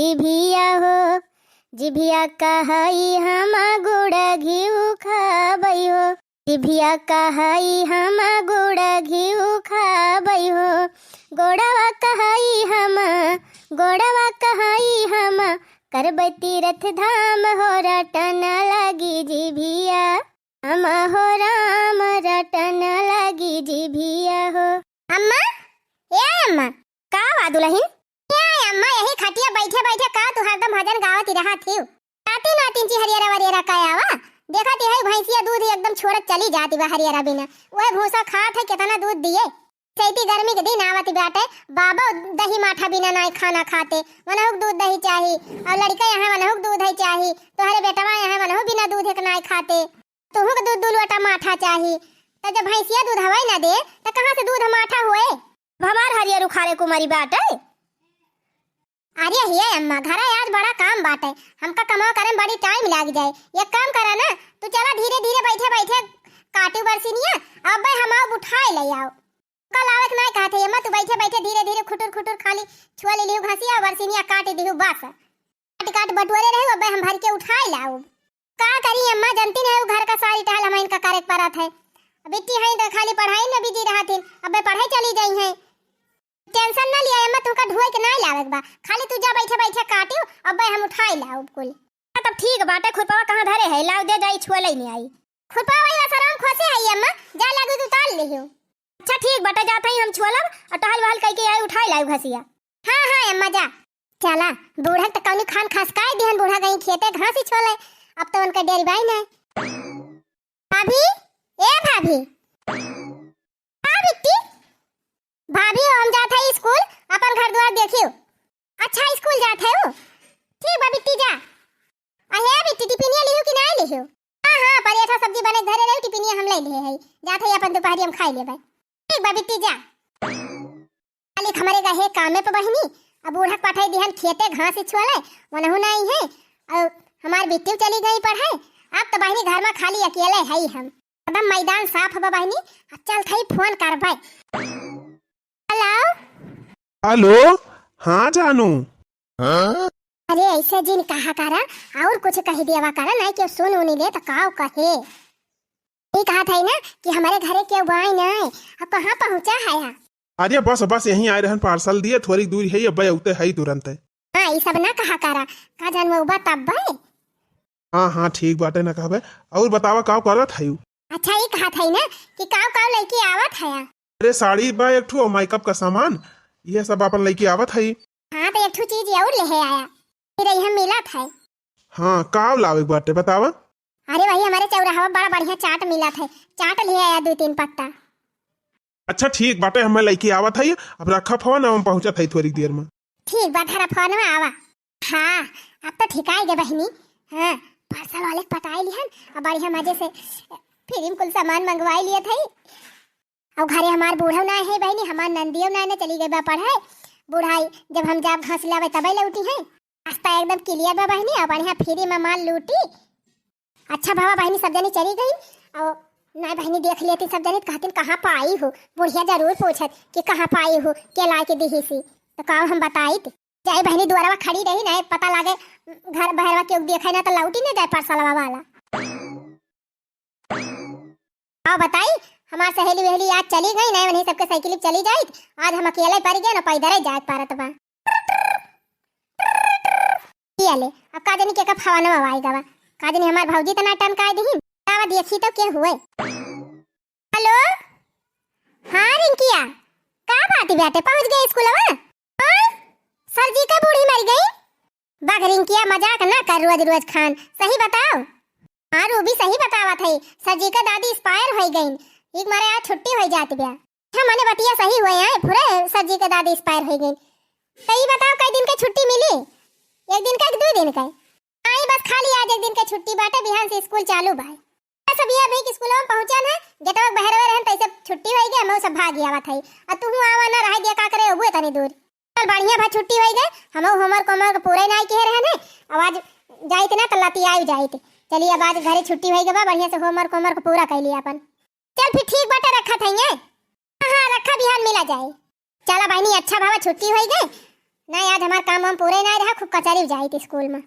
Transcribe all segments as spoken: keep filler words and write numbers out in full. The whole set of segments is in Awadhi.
जिभिया हो, जिभिया कहई हम गुड़ घिउ खाबई हो। जिभिया कहई हम गुड़ घिउ खाबई हो। गोड़वा कहई हम, गोड़वा कहई हम, करबै तीरथ धाम हो। रटन लागी जिभिया, अम्मा हो राम, रटन लागी जिभिया हो। अम्मा, ए अम्मा। का बा दुलहिन? ए अम्मा, यही खटिया बैठे बैठे का तू हरदम भजन गावत ही रहत हिउ? नातिन नातिन ची हरियरा वरियरा का आवा। देखत ही है भैंसिया दूध ही एकदम छोड़त चली जाती बा हरियरा बिना। वह भूसा खात है, कितना दूध दिए। चैती गर्मी के दिन आवत बाटे, बाबो दही माठा बिना नाई खाना खाते, वनहुक दूध दही चाही, और लड़का यहाँ वनहुक दूध है चाही, तोहरे बेटवा यहाँ वनहु बिना दूध एक नाई खाते, तुहू के दूध दू लोटा माठा चाही। त जब भैंसिया दूध हवाई ना दे, त कहाँ से दूध माठा हुए? अब हमार हरियर उखाड़े कुमारी बाटे। अरे हिये अम्मा, घरे आज बड़ा काम बाटे, हमका कमाओ करे में बड़ी टाइम लाग जाए। एक काम करा ना, तू चला धीरे धीरे बैठे बैठे काटू बरसिनिया, अब्बे हम आउब उठाए ले आउब। कल आवे के नाय कहत है अम्मा, तू बैठे बैठे धीरे धीरे खुटुर खुटुर खाली छुआ ले लिहू घसिया, बरसिनिया काट दिहू बस। काट काट बटोरे रहे, अब्बे हम भर के उठाए ले आउब। का करी अम्मा, जनती नहीं, उ घर का सारी टहल हमइन का करे के परत है। बिट्टी हई त खाली पढ़ाई में बिजी रहत हिन, अब्बे पढ़ाई चली जाई है। टेंशन ना लिया अम्मा, तुहका ढुए के नाय लावे के बा, खाली तू जा बैठे बैठे काटियो, अब्बे हम उठाई लाउब कुल। हाँ, तब ठीक बाटे, खुरपवा कहाँ धरे है, लाव दे जाई, छुआ लई नहीं आई। खुरपवा वही वसरम खोसे है अम्मा, जा लागू तू ताल लिहियो। अच्छा ठीक बाटे, जात हई हम छुअलब, और टहल वहल कई के आई, उठाई लाउब घसिया। हाँ हाँ अम्मा जा। चला, बूढ़ा त कौनी खान खसकाए दिहन, बूढ़ा गई खेते घास ही छोले, अब तो उनका डेरी बाई नहीं। भाभी, ए भाभी। हाँ बिट्टी। भाभी हो, हम जात है स्कूल, अपन घर द्वार देखियो। अच्छा स्कूल जात है वो? ठीक बा बिट्टी जा। अहे बिट्टी टिफिनिया लिहू कि ना लिहू? हाँ हाँ, परेठा सब्जी बने धरे रही, टिफिनिया हम ले लिए है, जात है अपन दोपहरी हम खाई लेबै। ठीक बा बिट्टी जा। खाली हमरे गहे कामे पे बहिनी, अब बूढ़ा के पठाई दिहन खेते घास ही छुअले, मनहु नहीं है, और हमार बिट्टी चली गई पढ़े। अब तो बहिनी घर में खाली अकेले है ही हम। एकदम मैदान साफ बा बहिनी, अब चल थई फोन करबै। हेलो। हेलो, हाँ जानू। अरे ऐसे जिन कहा करा, और कुछ कही देवा करा, नहीं क्यों सुन उनी ले तो काव कहे। ये कहा था ना कि हमारे घरे क्यों बाई नहीं, अब कहाँ पहुँचा है? अरे बस बस, यहीं आए रहन, पार्सल दिए, थोड़ी दूर है, अब्बे उते है तुरंत। हाँ, ये सब ना कहा करा, का जान वो बा तब बे। हाँ हाँ, ठीक बाटे, ना कहबे। और बतावा, काव करत है? अच्छा, ये कहा था ना कि काव काव लइके आवत है? अरे साड़ी बा एक ठो, मेकअप का सामान, ये सब अपन लइके आवत है। हाँ, तो एक ठो चीज और ले आया, फिर यहाँ मिलत है। हाँ, काव लावे के बाटे, बतावा। अरे वही हमारे चौराहा बड़ा बढ़िया चाट मिलत है, चाट ले आया दो तीन पत्ता। अच्छा ठीक बाटे, हमें लइके आवत है, अब रखा फोन, हम पहुँचत है थोड़ी देर में। ठीक बा, धरा फोन में आवा। हाँ, अब तो ठिकाई गे बहिनी। हाँ, पार्सल वाले के पटाई लिहन, अब बढ़िया मजे से फिर कुल सामान मंगवाई लिए थे। अब घरे हमार बूढ़ो ना है बहिनी, हमार नंदियो ना, ना चली गई बा पढ़े। बूढ़ाई जब हम जाब घास लावे तबे लौटी है। रास्ता एकदम क्लियर बा बहिनी, अब बढ़िया फ्री में माल लूटी। अच्छा बाबा बहिनी सब जनी चली गई, और ना बहिनी देख लेती सब जनी, कहतिन कहाँ पाई हो, बुढ़िया जरूर पूछत कि कहाँ पाई हो, के लाए के दिही सी, तो का हम बताई थे? जाए बहिनी दुआरवा खड़ी रही ना, पता लागे घर बहरवा के देखे ना तो लौटी ना जाए पार्सलवा वाला। आओ बताई, हमार सहेली वहेली आज चली गई ना, वहीं सबके साइकिल पे चली जाइत, आज हम अकेले पड़ गए ना, पैदल ही जाए पारत बा। ये ले, अब का जानी के का फवाना में आई गवा, का जानी हमार भौजी तना टनकाए दिहिन। आवा देखी तो के हुए। हेलो, हाँ रिंकिया, का बात बाटे, पहुँच गए स्कूलवा? हाँ, सर जी का बूढ़ी मर गई। बघ रिंकिया, मजाक ना कर रोज रोज खान, सही बताओ। हाँ रूबी, सही बतावत है, सर जी का दादी एक्सपायर हो गई, एक मारे आज छुट्टी हो जात बा। अच्छा, मने बतिया सही हुए हैं, पूरे सर जी के दादी एक्सपायर हो गई। तो ये बताओ, कई दिन के छुट्टी मिली? एक दिन का कि दो दिन का? आई बस, खाली आज एक दिन के छुट्टी बाटे, बिहान से स्कूल चालू बा। बस अब ये अभी स्कूल में पहुँचा ना, गेटवा के बहरवे रहन, तैसे छुट्टी हो गई, हम सब भाग आवत है। और तू आवा ना, रह दिया का करे, अबू इतनी दूर। चल बढ़िया भा, छुट्टी हो गई, हम होमवर्क होमवर्क पूरा ना किए रहन है। अब आज जाइत ना तो लतियाई जाइत। चलिए अब आज घरे छुट्टी हो गई बा, बढ़िया से होमवर्क होमवर्क पूरा कर लिया अपन। चल फिर ठीक बाटे, रखा था ये। हाँ, रखा, बिहान मिला जाए। चला बहिनी, अच्छा बाबा, छुट्टी होई गए, ना, आज हमार काम वाम पूरे ना रहा, खूब कचरी जाई थी स्कूल में।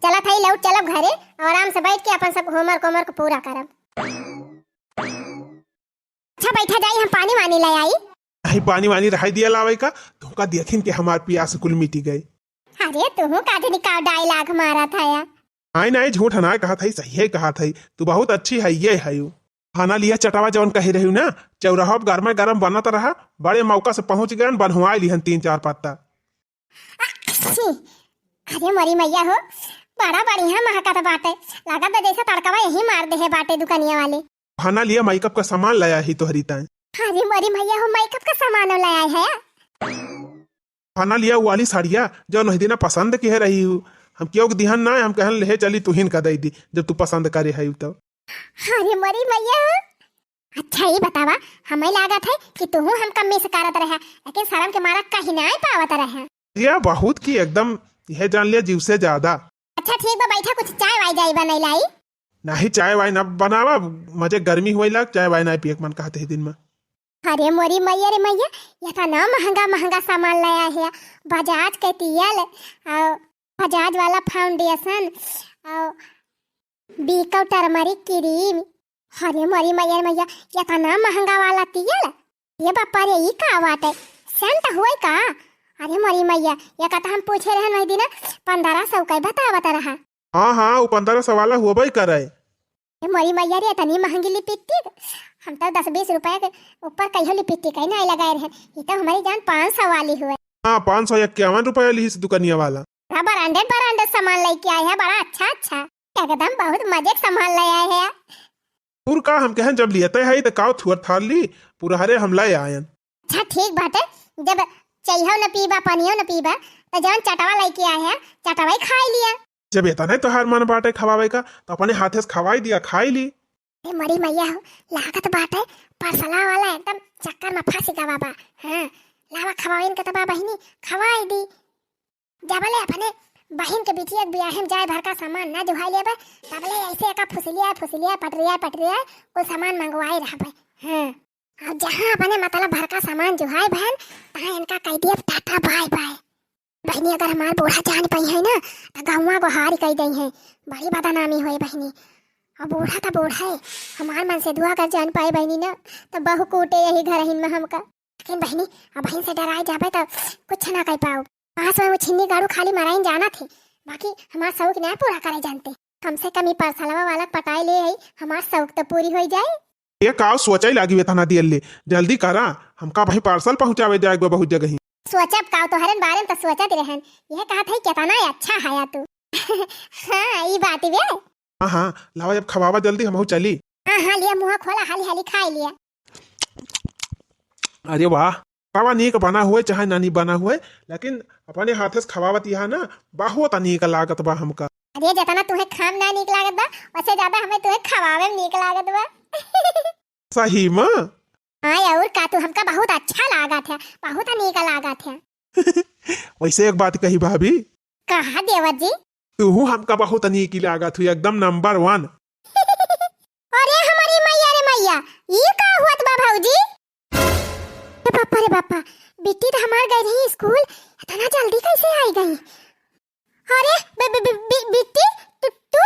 चलत हई, लौट चलब घरे और आराम से बैठ के अपन सब homework वोमवर्क पूरा करब। अच्छा बैठा जाई, हम पानी वानी ले आई। नहीं, पानी वानी रहाई दिया लावे का, तुमका देखिन के हमार पियास कुल मिटी गई। अरे तुहू का जनी का dialogue मारा था या? नहीं नहीं, झूठ ना कहा था, सही है कहा था, तू बहुत अच्छी है, ये है यू। खाना लिया चटावा जवन कही रही ना, चौराहा पे गरमा गरम बनत रहा, बड़े मौका से पहुँच गए, बनवाए लिहन तीन चार पत्ता। छी, अरे मोरी मैया हो, बड़ा बढ़िया महकत बाटे, लागत बा जैसे तड़कवा यही मार देहे बाटे दुकनिया वाले। बहाना लिया makeup का सामान लाया ही तोहरी ताई। अरे मोरी मैया हो, makeup का सामान लाया है? बहाना लिया वो वाली साड़िया जौन वही दिना पसंद किहे रही हूँ, हम क्यों के दिहन ना, हम कहन ले चली तुहिन का दे दी जब तू पसंद करे है तो। अरे मोरी मैया हो, अच्छा, ई बतावा, हमें लागत है कि तुहू हम कम में से करत रहा, लेकिन शर्म के मारा कहीं ना पावत रहा। या बहुत की एकदम, यह जान लिया जीव से ज्यादा। अच्छा, ठीक बा, बैठा, कुछ चाय वाय जाई बनाई लाई। नहीं, चाय वाय ना बनावा, मजे गर्मी हुई लाग, चाय वाय ना पिए के मन कहते ही दिन में। अरे मोरी मैया रे मैया, इतना महंगा महंगा सामान लाया है, बजाज के तेल, और बजाज वाला foundation, और बीको turmeric cream। अरे मोरी मैया रे मैया, इतना महंगा वाला तेल? ये बापा रे, ई का बाटे? Scent हुए का? अरे मोरी मैया, ये का तो हम पूछे रहन वही दिन, पन्द्रह सौ का बतावत रहा। हाँ हाँ, वो पन्द्रह सौ वाला होबे करे। ए मोरी मैया रे, इतनी महंगी lipstick, हम तो दस बीस रुपया के ऊपर कहियो lipstick ही नहीं लगाए रहन। ये तो हमारी जान पाँच सौ वाली हुए। हाँ, पाँच सौ इक्यावन रुपया लिहिस दुकनिया वाला। बड़ा branded branded सामान लेके आए हैं, बड़ा अच्छा अच्छा, एकदम बहुत मजे के सामान ले आए हैं। और का हम कहन, जब लियते है तो काव थुअर थार ली, पूरा हरे हम ले आयन। अच्छा ठीक बाटे, जब चाहियो न पीबा, पानियो न पीबा, तो जौन चटवा लेके आए हैं, चटवा ही खाई लिया। जब इतना ही तोहार मन बाटे खवावे का, तो अपने हाथे से खवाई दिया, खाई ली। ए मोरी मैया हो, लागत बाटे parcel वाला एकदम चक्कर में फंस गवा बा। हाँ, लावा खवाइन के तबा बहिनी, खवाई दी। जबले अपने बहिन के बिटिया के बियाहे में जाए भर का सामान ना जुहाई लेबे, तबले ऐसे एका फुसलिया, फुसलिया, पटरिया, पटरिया, कुल सामान मंगवाए रहबे। हाँ, अब जहाँ अपने मतलब भर का सामान जुहाए बहन, तहाँ इनका कह दिया टाटा बाय बाय। बहिनी, अगर हमार बूढ़ा जान पाई है ना, तो गौवा गोहार कह दई है, बड़ी बदनामी होए बहिनी। और बूढ़ा तो बूढ़ा है, हमार मन से दुआ कर जान पाए बहिनी ना, तो बहु कूटे यही घर में हमका। लेकिन बहिनी, अब बहिन से डराए जाबे तो कुछ ना कह पाओ। पास में वो छिन्नी गाड़ू खाली मराइन जाना थे, बाकी हमार शौक ना पूरा करे जानते। कम से कम ई parcelवा वाला पटाए ले आई, हमार शौक तो पूरी हो जाए। ये काव सोचे लागी वे तना दियल ले, जल्दी करा, हमका भाई parcel पहुँचावे जाए बा बहुत जगह ही। सोचब काव, तोहरे बारे में तो सोचत रहन, यह कहा था कितना ही अच्छा है तू। हाँ, ई बात वे। हाँ हाँ, लावा जब खवावा जल्दी, हमहू चली। हाँ हाँ, लिया मुँह खोला, हाली हाली खाई लिया। अरे वाह, खावा नीक बना हुए चाहे नानी बना हुए, लेकिन अपने हाथे से खवावत यहाँ ना बहुत नीक लागत बा हमका। अरे जितना तुहे खाम ना नीक लागत बा, वैसे ज्यादा हमें तुहे खवावे में नीक लागत बा। सही में? हाँ, और का, तू हमका बहुत अच्छा लागत है, बहुत नीक लागत है। वैसे एक बात कही भाभी, कहा देवर जी? तूहू हमका बहुत नीक लागत हुई, एकदम number one। अरे हमारी मैया रे मैया, ई का हुआ बा भौजी? अरे बापा रे बापा, बिट्टी तो हमार गई रही स्कूल, इतना जल्दी कैसे आई गई? अरे बि-, बि-, बि-, बि-, बिट्टी, तू, तू?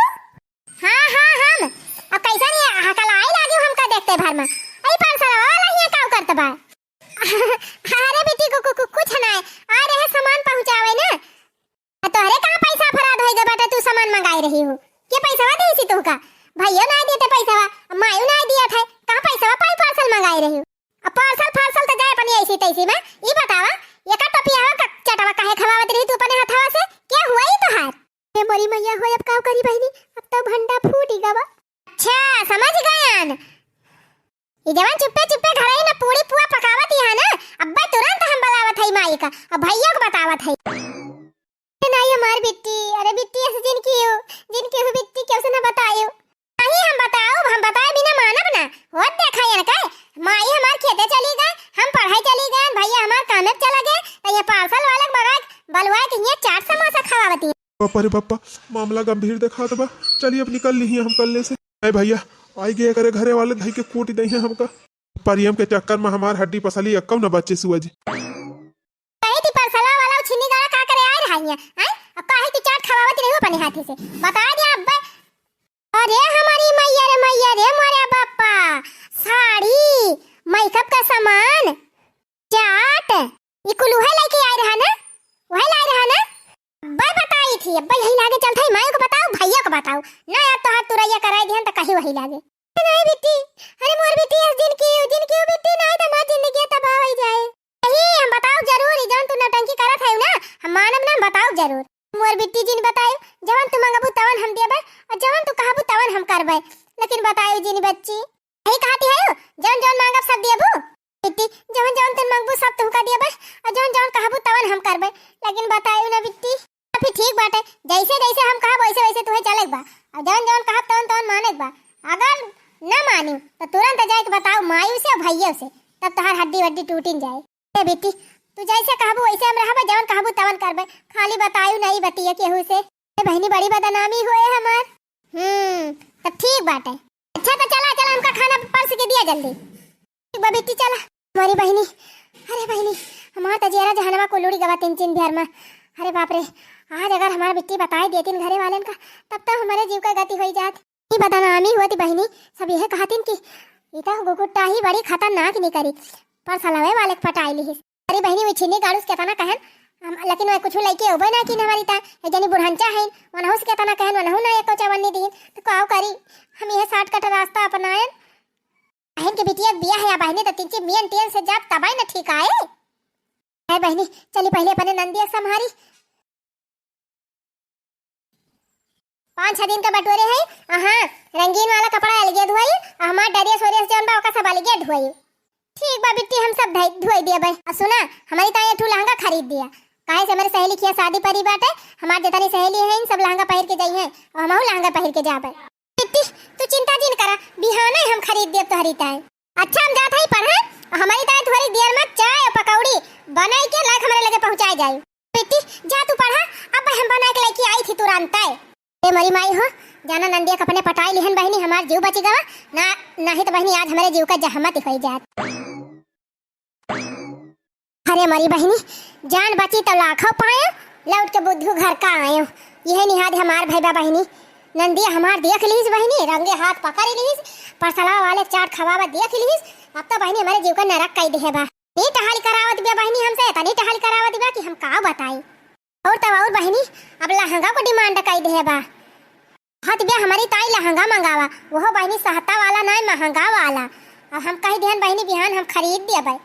हाँ हाँ हम। अब कैसा नहीं हकल आई लागी हमका देखते भर में। आई parcel वाला हिया काव करत बा? अरे बिट्टी, कु-, कु-, कु-, कुछ ना है, आ रहे सामान पहुँचावे ना। आ तोहरे कहाँ पैसा फराद होई गए बाटे, तू सामान मंगाई रही हो? के पैसवा देसी तुहका? भैया ना देते पैसवा, मायू ना दिया था, कहाँ पैसवा पाई parcel मंगाई रही हो? अब parcel फार्सल तो जाए अपनी ऐसी तैसी में। ई बतावा, ये का टोपियावा का चटवा काहे खवावत रही तू अपने हथवा से? क्या हुआ ई तोहार? हे मोरी मैया हो, अब का करी बहिनी, अब तो भंडा फूट ही गवा। अच्छा, समझ गयन। ई जवन चुप्पे चुप्पे घर ही ना पूरी पुआ पकावत ही है ना, अब्बे तुरंत हम बुलावत हई माई का, अब भैया को बतावत हई। अरे नाई हमार बिट्टी, अरे बिट्टी ऐसे जिन कियो, जिन कियो बिट्टी क्यों से ना बतायो? नहीं हम बताओ, हम बताए बिना मानब ना। होत देखा ये का, माई हमार खेते चली गए, हम पढ़ाई चली गए, भैया हमार कामे पे चला गए, तो ये parcel वाला के बगा बलवा के ये चाट समोसा खवावती। बापा रे बापा, मामला गंभीर देखात बा। चलिए अब निकल ली हम कल्ले से। ए भैया, आई गए करे घरे वाले धई के कूट दई है हमका। परियम के चक्कर में हमार हड्डी पसली एक्कौ न बचे सुअज। कही थी parcel रही अपने हाथे से। बता दिया अब। अरे हमारी मैया रे मैया रे मोरे बापा, साड़ी, मेकअप का सामान, चाट, ई कुल उहे लेके आए रहा ना, उहे लाए रहा ना। अब्बे बताई थी, अब्बे यही लागे चलत है, माई को बताओ, भैया को बताओ, ना यार तोहार तुरैया कराई दिहन त कहीं वही लागे। नहीं बिट्टी, अरे मोर बिट्टी, आज दिन की, दिन की बिट्टी, नहीं तो हमार जिंदगी तबाह हो जाए। नहीं, हम बताओ जरूर, ई जौन तू नौटंकी करत है ना, हम मानब ना, हम बताओ जरूर। मोर बिट्टी जिन बतायो, जवन तू मंगबू तवन हम देबे, और जवन तू कहबू तवन हम करबे, लेकिन बतायो जिन बच्ची। यही कहती है, जौन जौन मांगब सब देबू। बिट्टी, जवन जौन तू मंगबू सब तुमका देबे, और जौन जौन कहबू तवन हम करबे, लेकिन बतायो ना बिट्टी। फिर ठीक बाटे, जैसे जैसे हम कहब वैसे वैसे तुहे चले के बा, और जौन जौन कहब तवन तवन माने के बा। अगर न मानी तो तुरंत जाए के बताओ मायू से और भैया से, तब तोहार हड्डी वड्डी टूटिन जाए। ए बिट्टी, तू जैसे कहबू वैसे हम रहबे, जवन कहबू तवन करबे, खाली बतायू नहीं बतिया केहू से। ए बहिनी, बड़ी बदनामी होए हमार। हम्म, तब ठीक बाटे। अच्छा तो चला, चला हमका खाना परस के दिया जल्दी। ठीक बा बिट्टी, चला। हमारी बहिनी, अरे बहिनी, हमार तो जियरा जहनवा को लुड़ी गवा तीन तीन भर में। अरे बाप रे, आज अगर हमार बिट्टी बताए देतीन घरे वालन का, तब तो हमारे जीव का गति होई जात। ई बदनामी हुआ थी बहिनी, सब यह कहतिन कि ई तो गुगुट्टा ही बड़ी खतरनाक निकरी, परसलवे वाले के पटाई लिहिस। अरे बहिनी, वो छिन्नी गाड़ूस केतना कहन, हम, लेकिन वह कुछ लइके अबे ना किन हमारी ता, एक जनी बुढ़ंचा है, वनहु से केतना कहन, वनहु ना एको चवन्नी दीन, तो काव करी, हम यह shortcut रास्ता अपनायन। बहन के बिटिया के बियाह है, बहिनी तो तिनची मियन टियन से जाब तबाई न ठीक आए। है बहिनी, चली पहले अपने नंदिया के संभारी। पाँच छह दिन का बटोरे है, अहाँ रंगीन वाला कपड़ा अलगे धोई, और हमार dress वरेस जौन बा ओका सब अलगे धोई। ठीक बा बिट्टी, हम सब धई-, धोई देबे। आ सुना, हमारी ताई एक ठू लहंगा खरीद दिया, काहे से हमारी सहेली किया शादी परी बाटे, हमार जितनी सहेली है इन सब लहंगा पहिर के जाई हैं, और हमहू लहंगा पहिर के जाबे। बिट्टी, तू चिंता जिन करा, बिहाने हम खरीद देब तोहरी ताई। अच्छा, हम जात हई पढ़े, हमारी ताई थोड़ी देर में चाय और पकौड़ी बनाई के लायक हमारे लगे पहुँचाई जाई। बिट्टी, जा तू पढ़ा, अब हम बना के लेके आई थी तुरंत। ए मोरी माई हो, जाना नंदिया के अपने पटाई लिहन बहिनी, हमार जीव बची गवा, ना, नहीं तो बहिनी आज हमारे जीव का जहमत होई जात। अरे मोरी बहिनी, जान बची तो लाखों पाए, लौट के बुद्धू घर का आयो। यह निहाद हमार भई बा बहिनी, नंदिया हमार देख लीस बहिनी, रंगे हाथ पकड़ लीस, परसलवा वाले चाट खवावा देख लीस। अब तो बहिनी हमारे जीव का नरक कई देहे बा। नी टहल करावत बा बहिनी हमसे, इतनी टहल करावत बा कि हम का बताई। और तब और बहिनी, अब लहंगा को demand कई देहे बा। हत बे हमारी ताई लहंगा मंगावा, वो बहिनी सहता वाला नाय, महंगा वाला। अब हम कह दिहन बहिनी बिहान हम खरीद देबे।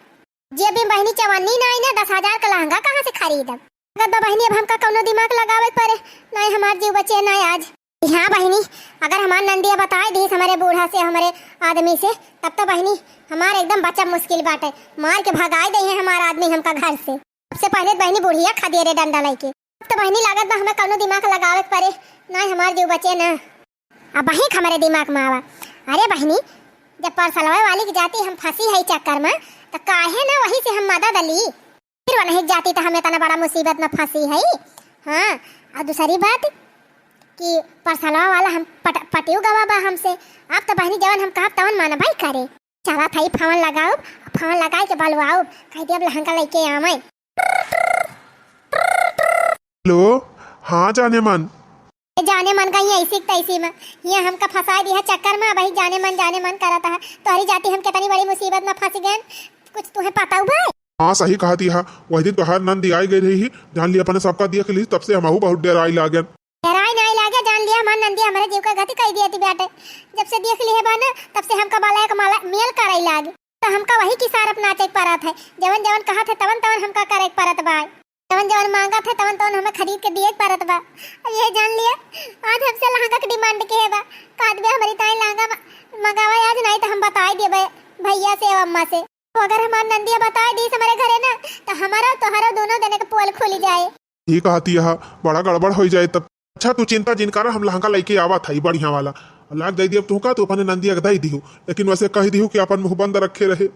जे भी बहिनी चवन्नी नाय ना, दस हजार का लहंगा कहाँ से खरीदब? अगर बा बहिनी अब हमका कौनो दिमाग लगावे के पड़े, नाय हमार जीव बचे नाय आज। हाँ बहिनी, अगर हमार नंदिया बताए दीस हमारे बूढ़ा से, हमारे आदमी से, तब तो बहिनी हमार एकदम बचब मुश्किल बाटे, मार के भगाए दे हैं हमार आदमी हमका घर से। सबसे पहले तो बहिनी बुढ़िया खदेरे डंडा लेके। अब तो बहिनी लागत बा हमें कौनो दिमाग लगावे के पड़े, ना हमार जीव बचे ना। अब बहिन हमारे दिमाग में आवा। अरे बहिनी, जब परसलवा वाली की जाती हम फंसी है चक्कर में, तो काहे ना वही से हम मदद ली। फिर वनही जाती तो हम इतना बड़ा मुसीबत में फंसी है। हाँ, और दूसरी बात कि परसलवा वाला हम पट-, पटियो गवा बा हमसे। अब तो बहिनी जवन हम कहब तवन मानबई करे। चला थाई फोन लगाउब, फोन लगाई के बलवाउब, कह दे अब लहंगा लेके आवे। हेलो, हाँ जाने मन। ए जाने मन का ही ऐसी तैसी में, ये हमका फंसा दिया चक्कर में, वही जाने मन, जाने मन करत है। तोहरी जाती हम कितनी बड़ी मुसीबत में फंस गए, कुछ तुम्हें पता हुआ है? हाँ, सही कहती है। वही दिन तोहार नंदी आई गई रही, जान लिया अपने सबका देख ली, तब से हमहू बहुत डेराई लागन। डेराई नाई लागे, जान लिया हमार नंदी हमारे जीव का गति कई दिया थी बेटे। जब से देख ली है बा ना, तब से हमका बाला एक माला मेल कराई लागे। तो हमका वही किसार अपना नाचे के परत है, जवन जवन कहत है तवन तवन हमका करे के परत बा। जवन जवन मांगत है तवन तवन हमें खरीद के दिए के परत बा। अब ये जान लिया, आज हमसे लहंगा के demand के है बा, कहत बे हमारी ताई लहंगा म-, मंगावा आज, नहीं तो हम बताई देबे भैया से, अम्मा से। तो अगर हमार नंदिया बताई दीस हमारे घरे ना, तो हमारा तोहरा दोनों जने के पोल खुल जाए। ठीक कहती है, बड़ा गड़बड़ हो जाए तब। अच्छा, तू चिंता जिन करा, हम लहंगा लेके आवत हई बढ़िया वाला। लाग दे दियो तुहका, तू अपने नंदिया के दे दियो, लेकिन वैसे कह दियो कि अपन मुंह बंद रखे रहे,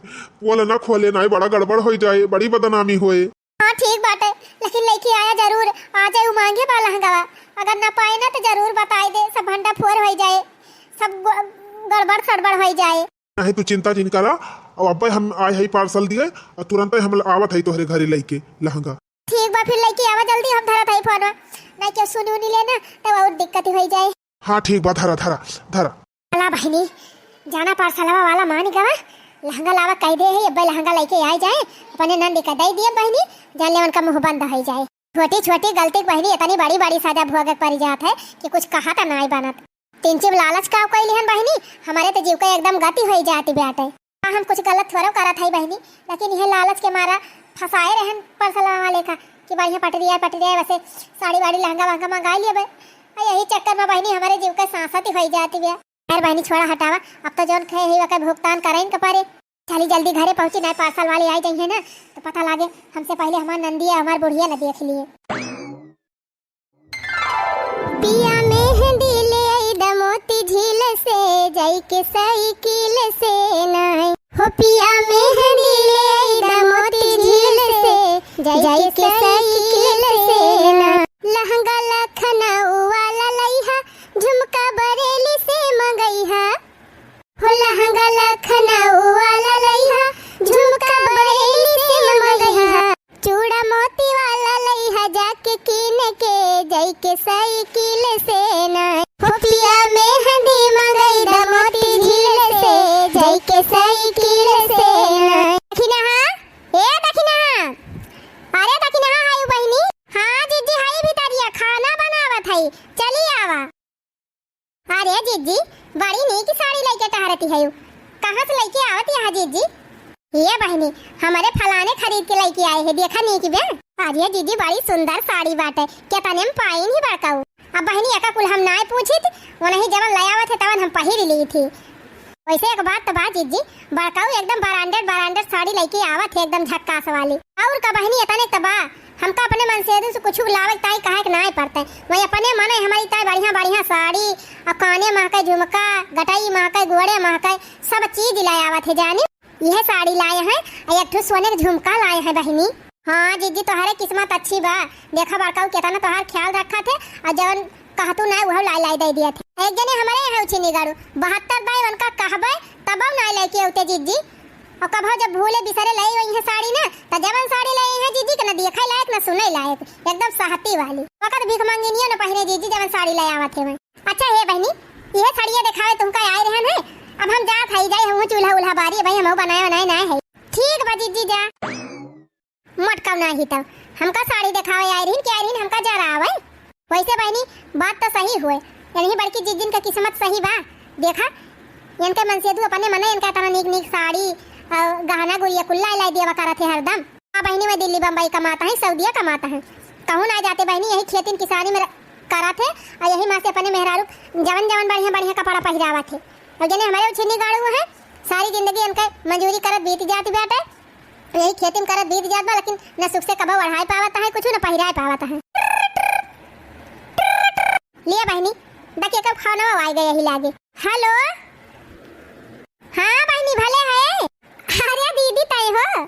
पोल ना खोले, ना बड़ा गड़बड़ हो जाए, बड़ी बदनामी होए। हाँ ठीक बाटे, लेकिन लेके आया जरूर, आ जाए उ मांगे बा लहंगावा, अगर ना पाए ना तो जरूर बताई दे, सब भंडा फोर हो जाए, सब ग-, गड़बड़ सड़बड़ हो जाए। नहीं, तू चिंता जिन करा, अब अब्बे हम आए हई parcel दिए, और तुरंत हम आवत हई तोहरे घरे लेके लहंगा। ठीक बा, फिर लेके आवा जल्दी, हम धरत हई फोन। नाहीं केहू सुनी उनी ले ना, तब और दिक्कत होइ जाए। हाँ ठीक बा, धरा धरा धरा। अला बहिनी, जाना पार्सलवा वाला मान गवा, लहंगा लावा कहि दे है, अब्बे लहंगा लइके आइ जाए, अपने नंदी का दइ दिए बहिनी, जान ले उनका मुँह बंद होइ जाए। छोटी छोटी गलती के बहिनी इतनी बड़ी बड़ी सजा भोगे के परि जात है कि कुछ कहा त नाहीं बनत। तिनची लालच का कइ लिहन बहिनी, हमरे त जीव का एकदम गति होइ जाती बाटे। हाँ, हम कुछ गलत थोड़ो करत हई बहिनी, लेकिन इहे लालच के मारा फँसाए रहन पार्सलवा वाले का कि बढ़िया पटरी आए, पटरी आए, वैसे साड़ी वाड़ी लहंगा वहंगा मंगाइ लेबे। आ यही चक्कर में बहिनी हमरे जीव का साँसत ही होइ जाती बा। खैर बहिनी छोड़ा हटावा, अब तो जौन कहे ही ओकर भुगतान करइन के परे। चली जल्दी घरे पहुँची, नाहीं पार्सल वाले आइ जइहें ना तो पता लागे हमसे पहिले हमार नंदिया हमार बुढ़िया न देख लिए। पिया मेहंदी ले आई द मोती झील से, जाई के साइकिल से नाई। हो पिया मेहंदी ले आई द मोती झील से, जाई के साइकिल से ना। लहंगा लखनऊ वाला लइहा, झुमका बरेली से मंगइहा। हो लहंगा लखनऊ वाला लइहा, झुमका बरेली से मंगइहा। चूड़ा मोती वाला लइहा जाके कीन के, जाई के साइकिल से ना। हो पिया मेहंदी मंगई द मोती झील से, जाई के साइकिल से ना। दखिनहा, ए दखिनहा, अरे दखिनहा हाय बहिनी। हाँ जिज्जी, हाय भितरिया खाना बनावत हई, चली आवा। अरे जिज्जी, बड़ी नीक साड़ी लइके टहरती हयू। कहाँ से लइके आवत यहाँ जिज्जी? ये बहिनी, हमरे फलाने खरीद के लइके आए हैं, देखा नीक बे। अरे जिज्जी, बड़ी सुंदर साड़ी बाटे, केतने में पाइन ही बड़काऊ। अब बहिनी, एका कुल हम नाय पूछित, वनही जवन ले आवत है तवन हम पहिर ली थी। वैसे एक बात त बा जिज्जी, बड़काऊ एकदम branded, branded साड़ी लइके आवत है, एकदम झक्कास वाली। और का बहिनी, एतने त बा, हमका अपने मनसेधू से कुछ लावे ताई कहे के नाय पड़ते। वही अपने मने हमारी ताई बढ़िया बढ़िया साड़ी, और काने महके झुमका, गटई महके, गोड़े महके, सब चीज लाए आवत है जानी। यह साड़ी लाए हैं, और एक ठो सोने के झुमका लाए हैं बहिनी। हाँ जिज्जी, तोहरे किस्मत अच्छी बा, देखा बड़काऊ केतना तोहार ख्याल रखत है, और जवन कहतू ना, उहो लाई लाई दे दिया थे। एक जने हमारे यहाँ उछिनी गाड़ू, बहत्तर दाई उनका कहबे, तबो ना लेके उते जिज्जी। और कभो जब भूले बिसरे लाई वही है साड़ी ना, त जवन साड़ी लाई है जिज्जी के ना देखे लायक, ना सुने लायक, एकदम सहती वाली। वकत भीख मंगिनियो ना पहिरे जिज्जी, जवन साड़ी ले आवत है वही। अच्छा हे बहिनी, यह साड़िया देखावे तुमका आए रहन है, अब हम जात हई, जाई हम चूल्हा उल्हा बारी, भाई हम बनाए बनाए ना है। ठीक बा जिज्जी, जा। मटकाऊ नाही तब हमका साड़ी देखावे आए रहीन कि आए रहीन हमका जरावे। वैसे बहिनी, बात तो सही हुए, यानी बड़की जिज्जिन का किस्मत सही बा। देखा, इनके मनसेधू अपने मने इनका इतना नीक नीक साड़ी, अ, गहना गुरिया कुल लाई लाई दिया करत है हरदम। हाँ बहिनी, वह दिल्ली बम्बई कमाता है, सऊदिया कमाता है, कहूँ ना जाते बहिनी, यही खेती किसानी में र-, करत है, और यही माँ से अपने मेहरारू जवन जवन बढ़िया बढ़िया कपड़ा पहिरावत है। और जने हमारे उछिनी गाड़ू है, सारी जिंदगी इनके मजूरी करत बीत जाती बाटे। यही खेती में करत बीत जात बा, लेकिन न सुख से कबो ओढ़ाए पावत है कुछ, न पहिराए पावत है। लिया बहिनी, देखिए कब खाना आ गए यही लागे। हेलो, हाँ बहिनी, भले है। अरे दीदी, तय हो?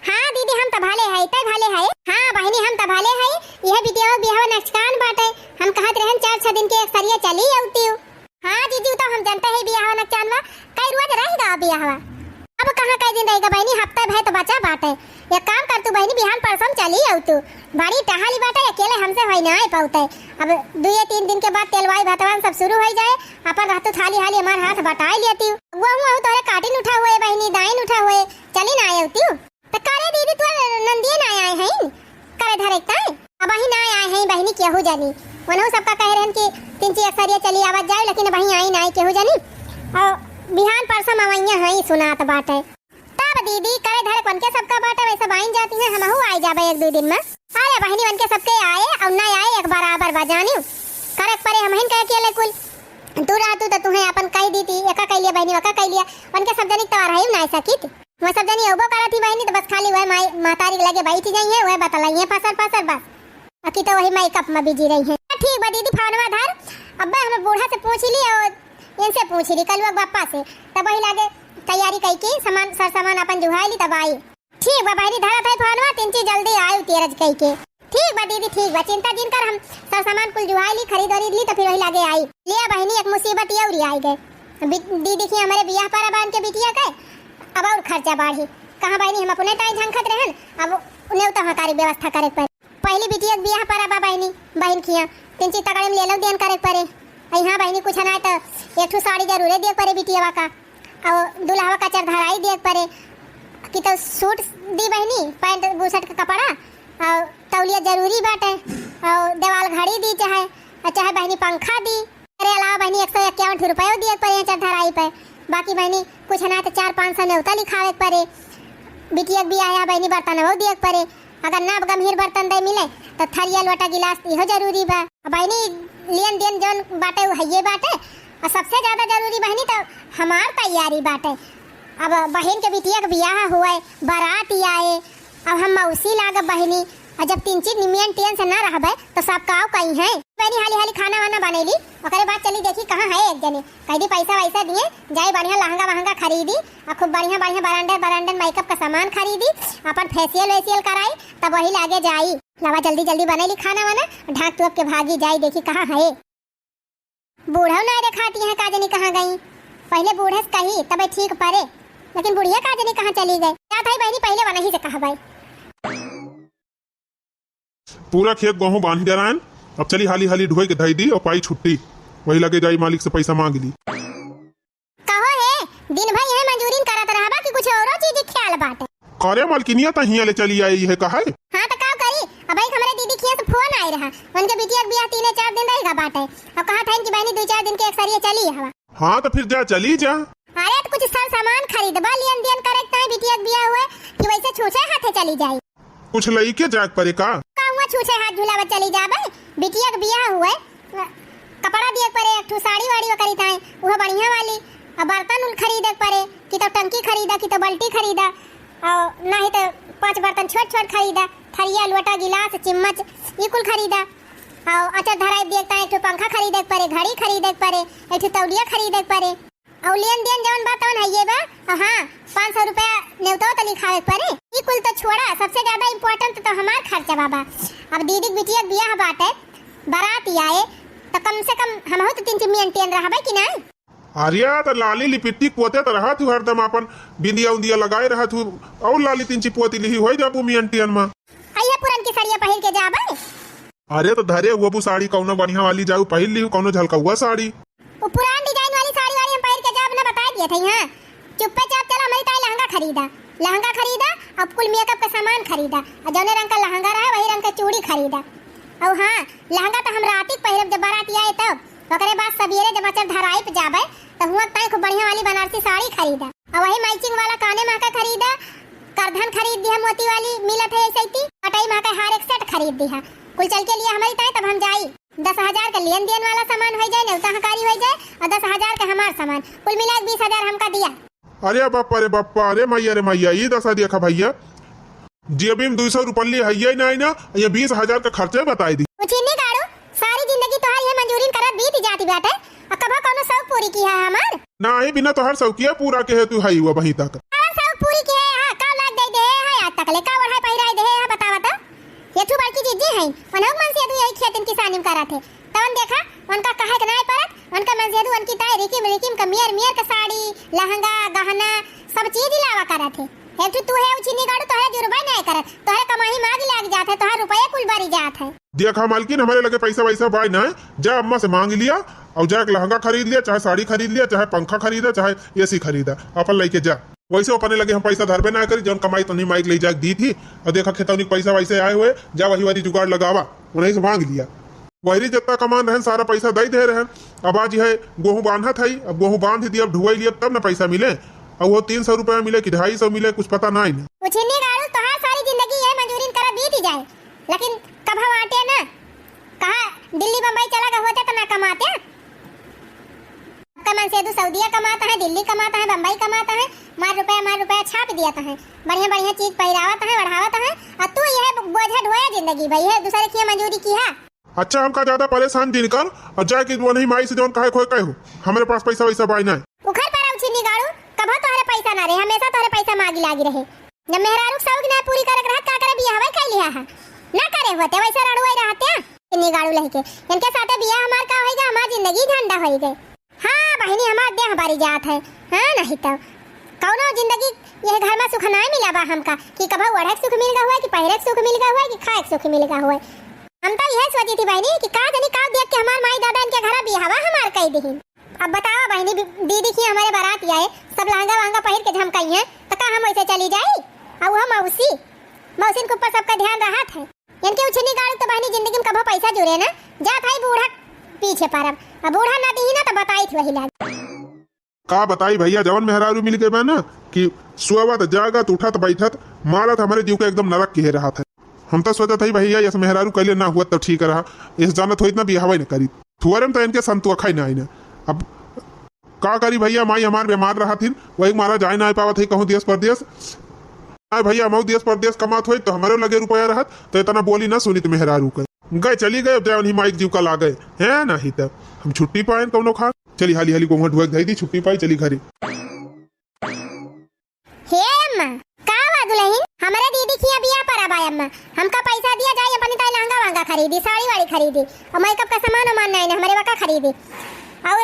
हाँ दीदी, हम त भले है, तय भले है। हाँ बहिनी, हम त भले है। यह बिटिया बियाह नचकान बाटे, हम कहत रहन चार छह दिन के एक सरिया चली अउतिउ। हाँ जीजी, उ तो हम जानते हैं बियाहवा नचानवा, कई रोज रहेगा बियाहवा। अब कहाँ कई दिन रहेगा बहिनी, हफ्ता भर तो बचा बाटे। एक काम कर तू बहिनी, बिहान परसों चली अउतू। बड़ी टहाली बाटे, अकेले हमसे होई ना आए पाउते। अब दुए तीन दिन के बाद तेलवाई भतवान सब शुरू होई जाए, अपन रहतू थाली हाली हमार हाथ बटाई लेती। वो हूँ तोरे काटिन उठा हुए बहिनी, दाइन उठा हुए, चली ना आए अउतू। त करे दीदी, तोर नंदिये ना आए हैं करे धरे ताई? अबही ना आए हैं बहिनी, केहू जानी। वनहु सबका कहे रहन कि तिनची एक सरिया चली आवत जाए, लेकिन अबही आई ना केहू जानी। और बिहान परसों मवैया हैं सुनात बाटे। तब दीदी करे धरे कौन के सबका बाटे, वैसे बाइन जाती हैं, हमहू आई जाबे एक दो दिन में। अरे बहिनी, उनके सबके आए और ना आए एक बराबर बा जानी। करे परे हमहिन कहे के ले कुल। तू रहतू त तुहें अपन कह दीती, एका कह लिया बहिनी, ओका कह लिया। उनके सब जनी तवार है ना सकित। वह सब जनी अउबो करत ही बहिनी, त बस खाली वह माई, महतारी के लगे बैठी जाई है, वह बतलाई है फसर फसर बस। अकी तो वही मेकअप में बिजी रही है। ठीक बा दीदी, फोनवा धर, अब्बे हम बूढ़ा से पूछ ली और इनसे पूछ ली, कलुआ के बापा से, तब वही लागे तैयारी कई के सामान, सर सामान अपन जुहाई ली, तब आई। ठीक बा बहिनी, धरत है फोनवा, तिनची जल्दी आई तेरज कई के। ठीक बा दीदी, ठीक बा, चिंता जिन कर, हम सर सामान कुल जुहाई ली, खरीद वरीद ली, तो फिर वही लागे आई। लिया बहिनी, एक मुसीबत ये उरी आई गए। बि-, दीदी की हमारे बियाह पर अब इनके बिटिया के, अब और खर्चा बढ़ी। कहाँ बहिनी, हम अपने ताई झंखत रहन, अब उन्हें तो हकारी व्यवस्था करे के पड़ी। पहली बिटिया के बियाह पर अब बहिनी, बहिन किया तिनची तगड़े में लेलउ देन करे के परे। अउ हाँ बहिनी, कुछ नाहीं त एक ठो साड़ी जरूरे दिए के परे बिटियवा का, अउ दुल्हवा का चरधराई दिए के परे। कि त सूट दी बहिनी, पैंट बुशर्ट के कपड़ा, अउ तौलिया जरूरी बाटे, अउ देवाल घड़ी दी चाहे, अउ चाहे बहिनी पंखा दी। एकरे अलावा बहिनी एक सौ इक्यावन ठो रुपयो दिए के परे चरधराई पे। बाकी बहिनी कुछ नाहीं त चार पाँच सौ नेवता लिखावे के परे। बिटिया के बियाह है बहिनी, बर्तनवो दिए के परे। अगर ना गम्हीर बर्तन दे मिले त थरिया लोटा गिलास इहो जरूरी बा। अब बहिनी लेन देन जौन बाटे उ हइये बाटे। अउ सबसे ज्यादा जरूरी बहिनी त हमार तैयारी बाटे। अब बहिन के बिटिया के बियाह हुए, बारात आए, अब हम मौसी लागब बहिनी। अउ जब तिनची निमियन टेन से ना रहबे त सब काव कइहैं। बहिनी हाली हाली खाना वाना बनैली, ओकरे बाद चली देखी कहाँ है एक जने। कहि दी पैसा वैसा दिए, जाई बढ़िया लहंगा वहंगा खरीदी, अउ खूब बढ़िया बढ़िया branded branded makeup का सामान खरीदी, अपन facial वेशियल कराई, तब वही लागे जाई। लावा जल्दी जल्दी बनैली खाना वाना, ढाक टुअक के भागी जाई, देखी कहाँ है। बूढ़ऊ नाहीं देखाती हैं, का जनी कहाँ गई। पहिले बूढ़े से कही तबे ठीक परे, लेकिन बुढ़िया का जनी कहाँ चली गई। जात हई बहिनी, पहिले वनही से कहबै। पूरा खेत गोहूँ बांध डरायन, अब चली हाली हाली ढोई के धई दी अउ पाई छुट्टी, वही लगे जाई मालिक से पैसा मांग ली। कहो हे, दिन भर यह मजूरीन करत रहबा कि कुछ औरो चीज ख्याल बाटे? करे मलकिनिया, त हियाँ ले चली आई है कहे? हाँ त का करी, अब एक हमरे दीदी खिया से फोन आए रहा, उनके बिटिया के बियाह तीने चार दिन रहिगा बाटे, अउ कहत हइन कि बहिनी दुइ चार दिन के एक सरिये चली हवा। हाँ त फिर जा, चली जा। अरे त कुछ सर सामान खरीदबा, लेन देन करे के ताई बिटिया के बियाह हुए कि वैसे छूछे हाथे चली जाई? कुछ लइके जाए के परे का? का हुआ छूछे हाथ झुलावत चली जाबे? बिटिया के बियाह हुए, कपड़ा दिए के परे, एक ठो साड़ी वाड़ी ओकरी ताई, उहो बढ़िया वाली, अउ बर्तन उल खरीदे के परे, कि तो टंकी खरीदा, कि तो बल्टी खरीदा, अउ नाही तो पांच बर्तन छोट छोट खरीदा, थरिया, लोटा, गिलास, चिम्मच, ई कुल खरीदा, अउ अचर धराई दिए के ताई एक ठो पंखा खरीदे के परे, घड़ी खरीदे के परे, एक ठो तौलिया खरीदे के परे। अउ लेन देन जवन बा तवन हइये बा। अउ हाँ, पाँच सौ रुपया नेवतो त लिखावे के परे। ई कुल त छोड़ा, सबसे ज्यादा important त हमार खर्चा बा। अब दीदी के बिटिया के बियाह बाटे, बारात आए, त कम से कम हमहू त तिनची maintain रहबे कि नाहीं? अरे, त लाली लिपिस्टिक पोते त रहत हू हरदम, आपन बिंदिया उंदिया लगाए रहत हू, अउर लाली तिनची पोती लिही होइ जाबू maintain मा। अइहे पुरनकी सड़िया पहिर के जाबे। अरे त धरे हुआ बू साड़ी कउनो बढ़िया वाली जाऊ पहिर लिहू, कउनो झलकउआ साड़ी। उ पुरान design वाली साड़ी वाड़ी हम पहिर के जाब ना, बताइ दियत हई। हाँ, चुप्पे चाप चला हमरी ताई लहंगा खरीदा, लहंगा खरीदा, अब कुल makeup के सामान खरीदा, अउ जौने रंग का लहंगा रहे वही रंग के चूड़ी खरीदा। अउ हाँ, लहंगा त हम राती के पहिरब जब बारात आए तब, ओकरे बाद सबेरे जब अचर धराई पे जाबे त हुआं ताई खूब बढ़िया वाली बनारसी साड़ी खरीदा। अउ वही matching वाला काने मा का खरीदा, करधन खरीद दिहा, मोती वाली मिलत है ऐसे ही, अटई मा का हार एक set खरीद दिहा। कुल चल के लिया हमरी ताई, तब हम जाई। दस हजार का लेन देन वाला सामान होइ जाए, नेवता हकारी होइ जाए, अउ दस हजार का हमार सामान, कुल मिला के बीस हजार हमका दिया। अरे बाप्पा रे बाप्पा, अरे मैया रे मैया, ई दसा देखा भइया, जेबी मा दुइ सौ रुपल्ली हइये नाहीं ना, ये बीस हजार का खर्चे बताइ दी। उछिन्नी गाड़ू, सारी जिंदगी तोहार ये मजूरीन करत बीत जाती बाटे, अउ कभो कउनो शौक पूरी किहा हमार? नाहीं, बिना तोहार शौकिया पूरा के है तू हई हुआ वहीं तक। कवन शौक पूरी किहे हा? का लाग दे दे है आज तक ले? का ओढ़ाई पहिराई दे है, बतावा त? ये ठू बड़की जीजी हैं, उन्हों मन से तू यही खेतिन किसानी में करत है। तवन देखा, उनका कहे के नाहीं परत, उनका मन से तू उनकी ताई रिकिम रिकिम का मियर मियर का साड़ी, लहंगा, गहना, सब चीज लावा करत है। एक ठू तू है उछिन्नी गाड़ू, तोहरे जुर्बा नाहीं करत, तोहरे कमाई माग लाग जात है, तोहर रुपये कुल बरी जात है। देखा मालकिन, हमरे लगे पैसा वैसा बाय ना, जा अम्मा से मांग लिया अउर जा एक लहंगा खरीद लिया, चाहे साड़ी खरीद लिया, चाहे पंखा खरीदा, चाहे AC खरीदा, अपन लइके जा। वैसे अपने लगे हम पैसा धरबे ना करी, जौन कमाई तनी माइक ले जाके दी थी। अउर देखा खेतौनी के पैसा वैसे आए हुए, जा वही वाली जुगाड़ लगावा, उन्हीं से मांग लिया। वही जितना कमान रहन सारा पैसा दे दे रहन। अब आज यह गोहूं बांधत है, अब गोहूं बांध दिया, अब ढुआई लिया तब ना पैसा मिले। अब वो तीन सौ रुपया मिले कि ढाई सौ मिले, कुछ पता ना ही ना। उछिन्नी गाड़ू, तोहार सारी जिंदगी यह मजूरीन करा बीत ही जाए। लेकिन कभा वाटे ना, कहा दिल्ली बम्बई चला गए होते तो ना कमाते। आपका मन से दू सऊदिया कमाता है, दिल्ली कमाता है, बम्बई कमाता है, मार रुपया, मार रुपया छाप दिया तो है, बढ़िया बढ़िया चीज पहिरावत है, बढ़ावत है, और तू यह बोझा ढोया जिंदगी भर, यह दूसरे की मजूरी किहा। अच्छा, हमका ज्यादा परेशान जिन कर, और जाके वो नहीं माई से जौन कहे खोए कहे हो, हमरे पास पैसा वैसा बाई ना। उखर पर उछिन्नी गाड़ू, कभो तोहरे पैसा ना रहे, हमेशा तोहरे पैसा मागी लागी रहे। जब मेहरारू के शौक ना पूरी करे के रहत, का करे बियाह वही कर लिया है? ना करे होते, वैसे रड़ुआई रहते हैं। इन्हीं गाड़ू लहिके। इनके साथे बियाह हमार का होइगा, हमार जिंदगी झंडा होइगे। हाँ बहिनी, हमार देह बरी जात है। हाँ, नहीं तो कौनो जिंदगी यह घर में सुख ना मिला बा हमका, कि कभो ओढ़े के सुख मिल गा हुआ, कि पहिरे के सुख मिल गा हुआ, कि खाए के सुख मिल गा हुआ। हम तो यह सोची थी बहिनी कि का जानी का देख के हमार माई दादा इनके घरा बियाहवा हमार कई दिहिन। अब बतावा बहिनी, बी-, दीदी की हमारे बारात आए, सब लहंगा वहंगा पहिर के झमकाई हैं, तो का हम वैसे चली जाई? और वह मौसी, मौसिन के ऊपर सबका ध्यान रहत है। इनके उछनी गाड़ू तो बहिनी जिंदगी में कभो पैसा जुरे ना, जात है बूढ़ा पीछे परब। अब बूढ़ा ना दिही ना तो बताई थी वही लाग। का बताई भैया, जवन मेहरारू मिल गए बा ना कि सोवत, जागत, उठत, बैठत, मारत हमरे जीव के एकदम नरक किहे रहत है। हम तो सोचत हई भैया, यस मेहरारू कैले ना हुआ तो ठीक रहा, यस जानत होइत ना बियाहवा ही ना करी। थुअरे में तो इनके संतोखा ही ना आई ना। अब का करी भैया, माई हमार बीमार रहत हिन, वही मारा जाए ना पावत है कहूँ देश परदेश। आ भैया, हमहू देश परदेश कमात होइत तो हमरे लगे रुपया रहत तो इतना बोली ना सुनित मेहरारू के। गए चली गए, अब जाए उन्हीं माई के जीव का लागे है, नहीं तो हम छुट्टी पाएन कौनो खा। चली हाली हाली गोंघट हुआ धई दी, छुट्टी पाई, चली घरे। हे अम्मा, का बा दुलहिन? हमरे दीदी किया बियाह परब आय अम्मा, हमका पैसा दिया जाई, अपनी ताई लहंगा वहंगा खरीदी, साड़ी वाड़ी खरीदी, और मेकअप का सामान वामान नहीं ना, हमरे वका खरीदी, और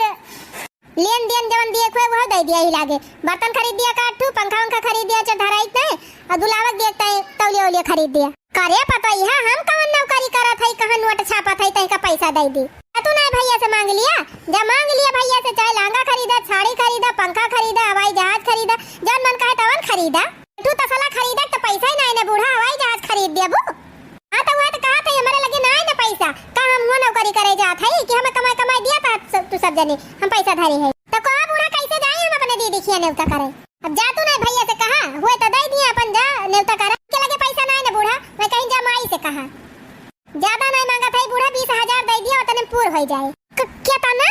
लेन देन जवन दिए हुए वह दे दिया ही लागे, बर्तन खरीद दिया, काठू पंखा वंखा खरीद दिया, चाहे धराइत नहीं, और दुलावक दिया तय तौलिया उलिया खरीद दिया। करे पतोहिया, हम कवन नौकरी करत हई, कहाँ नोट छापत हई, तहिका पैसा दे दी? आ तू नहीं भैया से मांग लिया, जा मांग लिया भैया से, चाहे लहंगा खरीदा, साड़ी खरीदा, पंखा खरीदा, हवाई जहाज खरीदा, जौन मन कहे तवन खरीदा। तू तसला खरीदा तो पैसा ही नहीं ने बूढ़ा, हवाई जहाज खरीद दिया बू। हाँ तो वह तो कहा था हमारे लगे ना है ना पैसा, का हम हुआ नौकरी करे जात है कि हमें कमाई कमाई दिया था सब, तू सब जने हम पैसा धरे है। तो कहा बूढ़ा कैसे जाए हम अपने दीदी खिया नेवता करे? अब जा तू नहीं भैया से कहा, हुए तो दे दिए अपन जा नेवता करे। के लगे पैसा नहीं ना बूढ़ा, मैं कहीं जा माई से कहा। ज्यादा नहीं मांगत है बूढ़ा, बीस हजार दे दिया, उतने में पूर हो जाए। क-, केतना?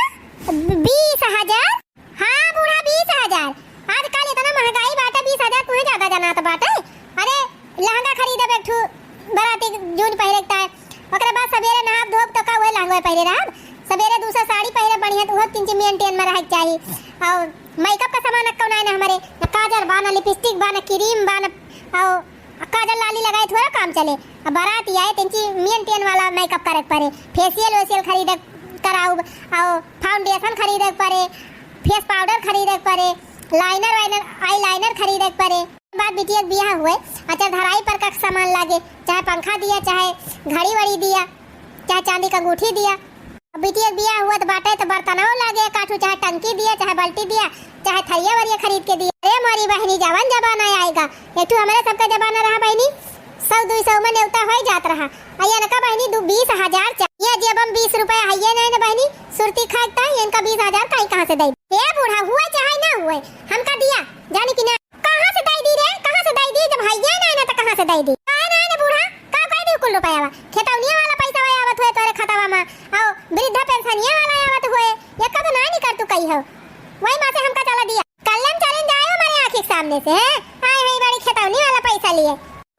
बीस हजार? हाँ बूढ़ा, बीस हजार। आजकल इतना महंगाई बाटे, बीस हजार तुम्हें ज्यादा जनात बाटे। अरे लहंगा खरीदब एक ठू बराती जौन पहिरे के ताय, ओकरे बाद सवेरे नहाब धोब तो का उहे लहंगा पहिरे रहब? सवेरे दूसरा साड़ी पहिरे बढ़िया, तो उहो तीन चार मेंटेन में रहे के चाही। और मेकअप का सामान अक्को नाय ना हमरे, ना काजल बा, ना लिपस्टिक बा, ना क्रीम बा, ना, और काजल लाली लगाए थोड़ा काम चले। अब बारात आए, तेंची मेंटेन वाला मेकअप करे के पड़े, फेशियल वेशियल खरीदे के कराउब, और फाउंडेशन खरीदे के पड़े, फेस पाउडर खरीदे के पड़े, लाइनर वाइनर, आई लाइनर खरीदे के पड़े। बाद बिटिया के बियाह हुए, अच्छा धराई पर का सामान लागे, चाहे पंखा दिया, चाहे घड़ी वड़ी दिया, चाहे चांदी का अंगूठी दिया। अब बिटिया के बियाह हुआ तो बाटे तो बर्तनवा लागे, काठू चाहे टंकी दिया, चाहे बाल्टी दिया, चाहे थरिया वरिया खरीद के दिया। अरे मोरी बहनी, जवन जमाना आएगा, एक ठू हमरे सबका जमाना रहा बहनी, सौ दुई सौ में नेवता होई जात रहा। आ इनका बहनी दू, बीस हजार चाहिए, जेब में बीस रुपया है ये नहीं ना बहनी, सुरती खाए के ताई इनका बीस हजार काई कहाँ से दे? ए बूढ़ा, हुए चाहे ना हुए, हमका दिया, जाने कि ना। कहाँ से दे दी रे, कहाँ से दे दी? जब है ये नहीं ना तो कहाँ से दे दी? काहे ना ना बूढ़ा, का कह दी कुल रुपया? खेतौनिया वाला पैसा वही आवत हुए तोरे खतवा में, और वृद्धा पेंशनिया वाला आवत हुए, ये का तो ना निकर तू कही हो, वही माँ से हमका चला दिया। कल्लम चलन जाए हमारे आँखी के सामने से, हैं? आए हुई बड़ी खेतौनी वाला पैसा लिए।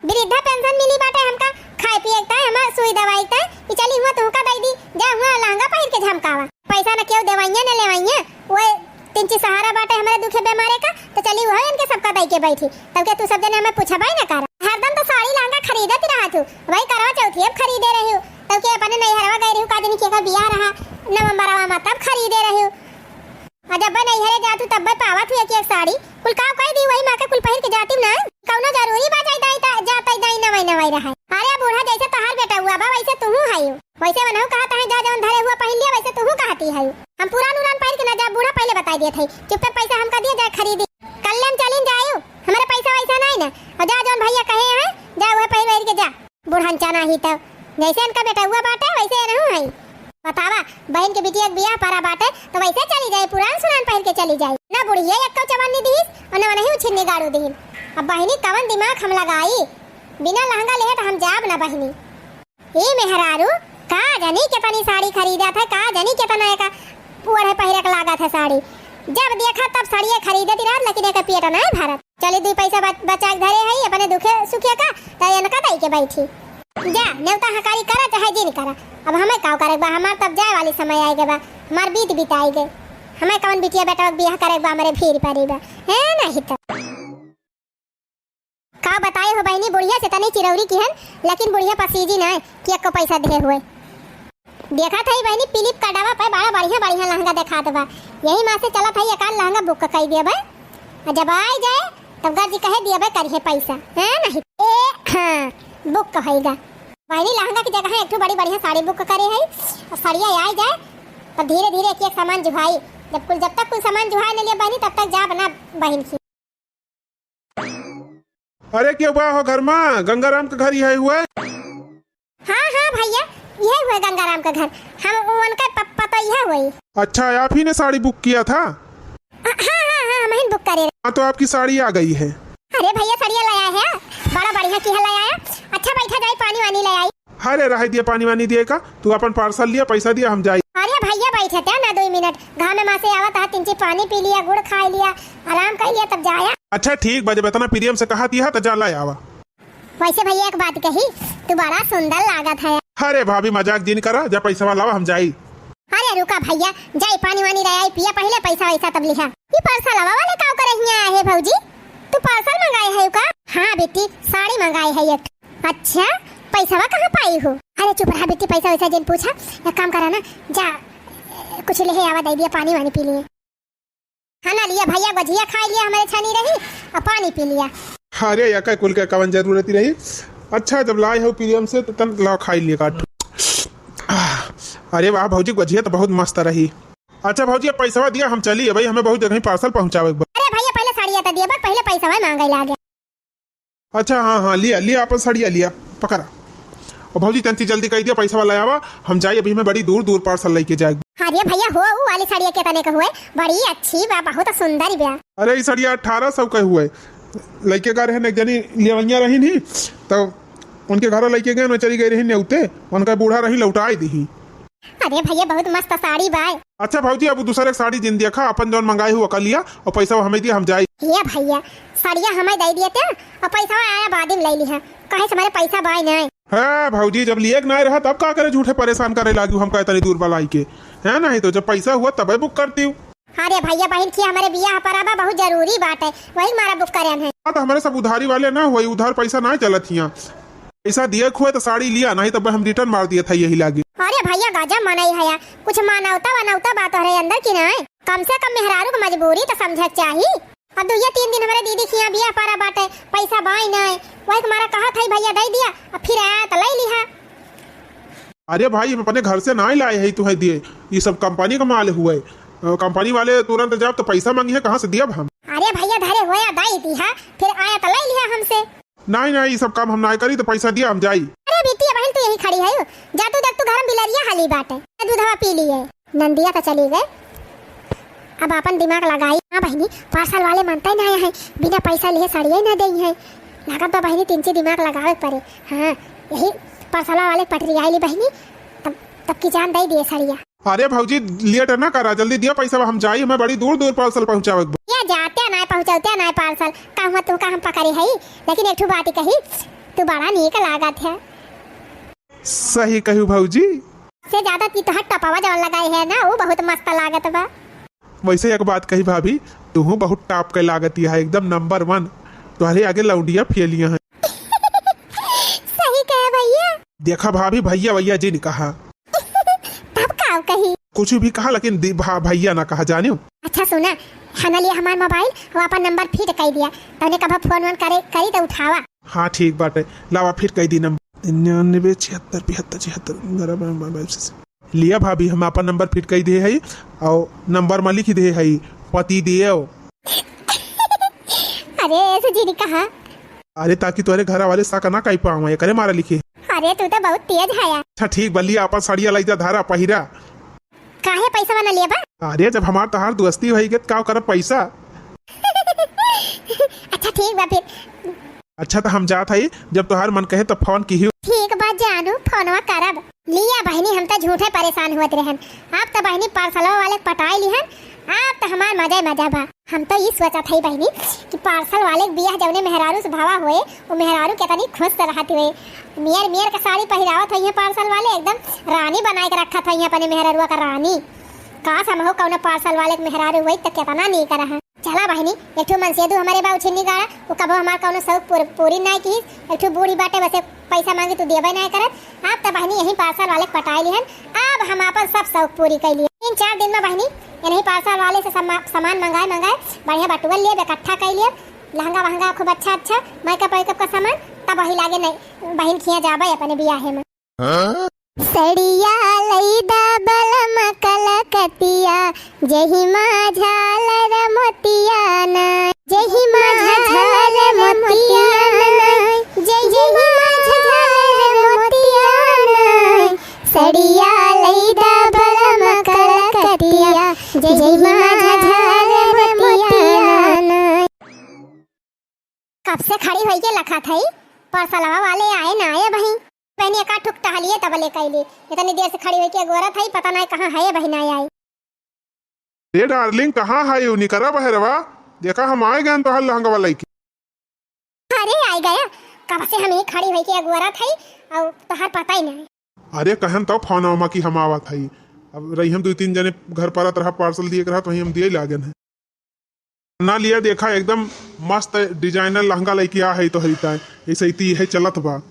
वृद्धा पेंशन मिली बाटे हमका, खाए पिए के ताई, हमार सुई दवाई के ताई, कि चली हुआ तुहका दे दी, जा हुआ लहंगा पहिर के झमकावा। पैसा न केहू देवइया न लेवइया, वो तिनची सहारा बाटे हमरे दुखे बेमारे का, तो चली हुआ इनके सबका दे के बैठी। तब के तू सब जने हमें पूछबा ही न कर। हरदम तो साड़ी लहंगा खरीदत ही रहा तू, वही करवा चौथी अब खरीदे रही हूँ, तब के अपने नैहरवा गए रही हूँ, का दिन के का बियाह रहा नवंबरवा में, तब खरीदे रही हूँ। आ जब नैहरे जातू तब पावत हुई एक, एक साड़ी, कुल का कह दी वही माँ के कुल पहिर के जाती ना, कौनो जरूरी बा जाई दाई ता, जात दाई नवाई नवाई रहा। अरे बूढ़ा जैसे तोहार बेटा हुआ बा वैसे तुहू है, वैसे वनहु कहत है जा जौन धरे हुआ पहिर लिया वैसे तुहू कहती है। हम पुरान उरान पहिर के ना जा बूढ़ा पहले बताई देत है, चुपचाप पैसा हमका दिया जाए खरीदी। कल्ले हम चलिन जायु, हमारे पैसा वैसा नहीं ना, और जा जौन भैया कहे हैं जा वह पहिर पहिर के जा। बुढ़नचा नाही तब, जैसे इनका बेटउआ बाटे, वैसे एनहू हई। बतावा, बहिन के बिटिया के बियाह परा बाटे, तो वैसे चली जाई, पुरान सुरान पहिर के चली जाई। ना बुढ़िया एक्को चवन्नी दिहिस, और ना वनही उछिन्नी गाड़ू दिहिन। अब बहिनी, कवन दिमाग हम लगाई? बिना लहंगा लेहे तो हम जाब ना बहिनी। ए मेहरारू, का जानी केतनी साड़ी खरीदत है, का जानी केतना एका ओढ़े पहिरे के लागत है साड़ी। जब देखा तब साड़िये खरीदत रहत, लेकिन एका पेट नाहीं भरत। चली, दुई पैसा बच-, बचा के धरे हई अपने दुखे सुखे का, त इनका दई के बैठी। जा, नेवता हकारी करा चाहे जिन करा, अब हमें काव करे के बा, हमार तब जाए वाली समय आए के बा, हमार बीत बिताई गए। हमें कवन बिटिया बेटा के बियाह करे के बा, हमरे भीड़ पड़ी बा, है नहीं तो। का बताई हो बहिनी, बुढ़िया से तनी चिरौरी किहन, लेकिन बुढ़िया पसीजी ना कि एको पैसा दे हुए। देखत हई बहिनी, Flipkart-वा पे बड़ा बढ़िया बढ़िया लहंगा देखात बा, यही माँ से चलत हई, एकाध लहंगा book कई देबे, आ जब आई जाए तब गर्जी कहे देबे करिहे पैसा, है नहीं? ए हाँ, book कहेगा। बहिनी, लहंगा की जगह एक ठो बड़ी बढ़िया साड़ी book करे है, और साड़िया आइ जाए, तब धीरे धीरे एक एक सामान जुहाई। जब कुल, जब तक कुल सामान जुहाए न लिया बहिनी, तब तक जा बना बहिन की। अरे, के बा हो घर मा? गंगाराम के घर यही हुए? हाँ, हाँ भइया, यही हुए गंगाराम के घर। हम उनका प-, पता यही हुई। अच्छा, आप ही ने साड़ी book किया था? हाँ, हाँ, हाँ, हाँ, हम ही book करे रहे। हाँ, तो आपकी साड़ी आ गई है। अरे भइया, साड़िया ले आए हैं, बड़ा बढ़िया की है ले आया। अच्छा, बैठा जाए, पानी वानी ले आई। अरे, रहे दिया, पानी वानी दिए का, तू अपन parcel लिया, पैसा दिया, हम जाई। अरे भइया, बैठे थे ना दुइ मिनट, घामे मा से आवत हा, तिनची पानी पी लिया, गुड़ खाइ लिया, आराम कर लिया, तब जाया। अच्छा ठीक बा, जब इतना प्रेम से कहत हा, त जा ला आवा। वैसे भइया, एक बात कही, तू बड़ा सुंदर लागत है। अरे भाभी, मजाक जिन करा, जा पैसा लावा, हम जाई। अरे रुका भइया, जाई पानी वानी ले आई, पिया पहिले, पैसा वैसा तब लिहा। ई parcel वाले का करे हियाँ आए है भौजी? तू parcel मंगाए है का? हाँ बेटी, साड़ी मंगाए है एक। अच्छा, पैसवा कहाँ पाई हो? अरे चुप रहा बेटी, पैसा वैसा जिन पूछा। एक काम करा ना, जा कुछ लेहे आवा, दे दिया, पानी वानी पी लिए। हाँ ना, लिया भइया, गुझिया खाइ लिया, हमरे छनी रही, और पानी पी लिया। अरे, या का कुल के कवन जरूरत ही रही? अच्छा, जब लाए हो प्रेम से, तो तन लाओ, खाइ लिया काट। अरे वाह भौजी, गुझिया तो बहुत मस्त रही। अच्छा भौजी, अब पैसवा दिया, हम चली, भाई, हमें बहुत जगह parcel पहुँचावे के बा। अरे भइया, पहिले साड़िया तो दिया, बस पहिले पैसवा मांगे लागे। अच्छा, हाँ, हाँ, लिया, लिया, अपन साड़िया लिया, पकड़ा। और भौजी, तंती जल्दी कह दिया, पैसा वाला आवा, हम जाई, अभी हमें बड़ी दूर दूर parcel लेके जाए। अरे भइया हो, ऊ वाली साड़िया कितने के हुए? बड़ी अच्छी बा, बहुत सुंदर बा। अरे, ई साड़िया अठारह सौ के हुए, लेके गए रहे, एक जनी लेवैया रही नहीं, तो उनके घर लेके गए, मैं चली गई रही नेउते, उनका बूढ़ा रही, लौटाई दी। अरे भइया, बहुत मस्त साड़ी बाय। अच्छा भौजी, अब दूसरे के साड़ी जिन देखा, अपन जौन मंगाई हुआ कर लिया और पैसा हमें दिया, हम जाई। हे भइया, साड़िया हमें दे दिए थे और पैसा आया बाद में ले लिहा, काहे से हमारे पैसा बाय नहीं। है भौजी, जब लिए के नहीं रहा तब का करे, झूठे परेशान करे लागी हमका इतनी दूर बलाई के, है नहीं तो जब पैसा हुआ तबे book करती हूँ। अरे भइया, बहिन की हमरे बियाह पर आबा बहुत जरूरी बात है, वही मारा book करे हैं। हाँ, तो हमारे सब उधारी वाले ना हुए, उधार पैसा ना चलत हिया। पैसा दिए हुए तो साड़ी लिया, नहीं तो हम return मार दिए था यही लागी। अरे भइया, गजब मनई है यार, कुछ मानवता वनवता बात तोहरे अंदर की नहीं। कम से कम मेहरारू के मजबूरी तो समझे के चाही। अब दुइया तीन दिन हमरे दीदी के यहाँ बियाह पारा बाटे, पैसा बाई नहीं, वही के मारा कहत है भइया दे दिया, अब फिर आया तो ले लिहा। अरे भाई, हम अपने घर से ना लाए है तुम्हें दिए, ये सब company का माल हुए। अ, company वाले तुरंत जब तो पैसा मांगी है, कहाँ से दिया हम? अरे भइया, धरे हुए दे दिहा, फिर आया तो ले लिहा हमसे। नहीं, नहीं, ये सब काम हम ना करी, तो पैसा दिया, हम जाई। अरे बिटिया बहिन, तू यही खड़ी है, जा तू देख, तू घर में बिलरिया हाली बाटे, दूधवा पी लिए। नंदिया तो चली गए, अब अपन दिमाग लगाई। हाँ बहिनी, parcel वाले मानते नहीं है, बिना पैसा लिए साड़िया ही ना दे है। लागत बा बहिनी, तिनची दिमाग लगावे के पड़े। हाँ, यही parcel वाले पटरी आईली बहिनी, तब, तब की जान दे दिए साड़िया। अरे भौजी, late ना करा, जल्दी दिया पैसा, हम जाई, हमें बड़ी दूर दूर parcel पहुँचावे के बा। या जाते ना पहुँचाते ना parcel, का हुआ तू का हम पकड़े है, लेकिन एक ठो बात कही, तू बड़ा नीक लागत है। सही कहू भौजी। से ज्यादा ती तोहर टपवा जवन लगाए है ना, वो बहुत मस्त लागत बा। वैसे एक बात कही भाभी, तुहू बहुत top के लागत है, एकदम number one। तुम्हारे आगे लौंडिया फेलिया है। सही कहे भइया। देखा भाभी, भइया वइया जिन कहा। तब का कही? कुछ भी कहा, लेकिन दि-, भा-, भइया ना कहा, जानियो। अच्छा सुना, हना लिया हमार mobile, वो अपन number fit कर दिया, तने कब phone वोन करे, करी तो उठावा। हाँ, ठीक बाटे, लावा fit कर दी number। निन्यानवे छिहत्तर पिहत्तर छिहत्तर ग्यारह बारह बारह बारह से। लिया भाभी, हम अपन number fit कर दिए है और number में लिख दिए है पति देव। अरे, ऐसे जी नहीं कहा। अरे, ताकि तोरे घर वाले शक ना कर पावे, एकरे मारा लिखे। अरे, तू तो बहुत तेज है यार। अच्छा, ठीक बा, लिया अपन साड़िया लाई जा, धारा पहिरा। काहे पैसा ना लेबा? अरे, जब हमार तहार दोस्ती होई गई, त का करब पैसा? अच्छा, ठीक बा फिर। अच्छा, त हम जात हई, जब तोहार मन कहे त phone किही। ठीक बा जानू, फोनवा करब। लिया बहिनी, हम त झूठे परेशान होत रहन। अब त बहिनी parcel वाले के पटाई लिहन, अब त हमार मजा ही मजा बा। हम तो ई सोचत हई बहिनी कि parcel वाले के बियाह जौने मेहरारू से भवा होए, वो मेहरारू केतनी खुश से रहत होए। मेर मेर के साड़ी पहिरावत होइहें parcel वाले, एकदम रानी बनाए के रखत होइहें अपने मेहररुआ का रानी। काश हमहू कौनो parcel वाले के मेहरारू होई त केतना नीक रहा। चला बहिनी, एक ठो मनसेदू हमरे बा उछिन्नी गाड़ा, वो कबो हमार कौनो शौक पूर-, पूरी नाय कीस। एक ठो बूढ़ी बाटे, बस एक पैसा मांगी तो देबे नाय करत। अब त बहिनी यही parcel वाले के पटाई लिहन, अब हम आपन सब शौक पूरी कर लिए। तीन चार दिन में बहिनी यही parcel वाले से समा-, सामान मंगाए मंगाए बढ़िया बटुअल लिए, इकट्ठा कर लिए, लहंगा वहंगा खूब अच्छा अच्छा, makeup वैकअप का सामान, तब वही लागे नहीं बहिन खिया जाबे अपने बियाहे में। सड़िया लइदा बलम कलकतिया, जहिमा झालर मोतिया ना, जहिमा झालर मोतिया ना, जहिमा झालर मोतिया ना। सड़िया लइदा बलम कलकतिया, जहिमा झालर मोतिया ना। कब से खड़ी होई के लखत हई, पार्सलवा वाले आए ना आए बहिन। बहिनी एका ठुक टहलिए तब ले कैली। इतनी देर से खड़ी होई के अगोरत हई, पता नाहीं कहाँ है बहिन आए आई। ए डार्लिंग, कहाँ है यू? निकरा बहरवा, देखा हम आए गए तोहर लहंगवा लइके। अरे आई गया, कब से हम ही खड़ी होई के अगोरत हई और तोहर पता ही नहीं। अरे कहन तो फोन मा कि हम आवत हई। अब रही हम दो तीन जने घर परत रहा, पार्सल दिए के रहा, तो वहीं हम दिए लागन है। ना लिया देखा, एकदम मस्त डिजाइनर लहंगा लइके आ है तो हई ताय। ऐसे ही है चलत बा।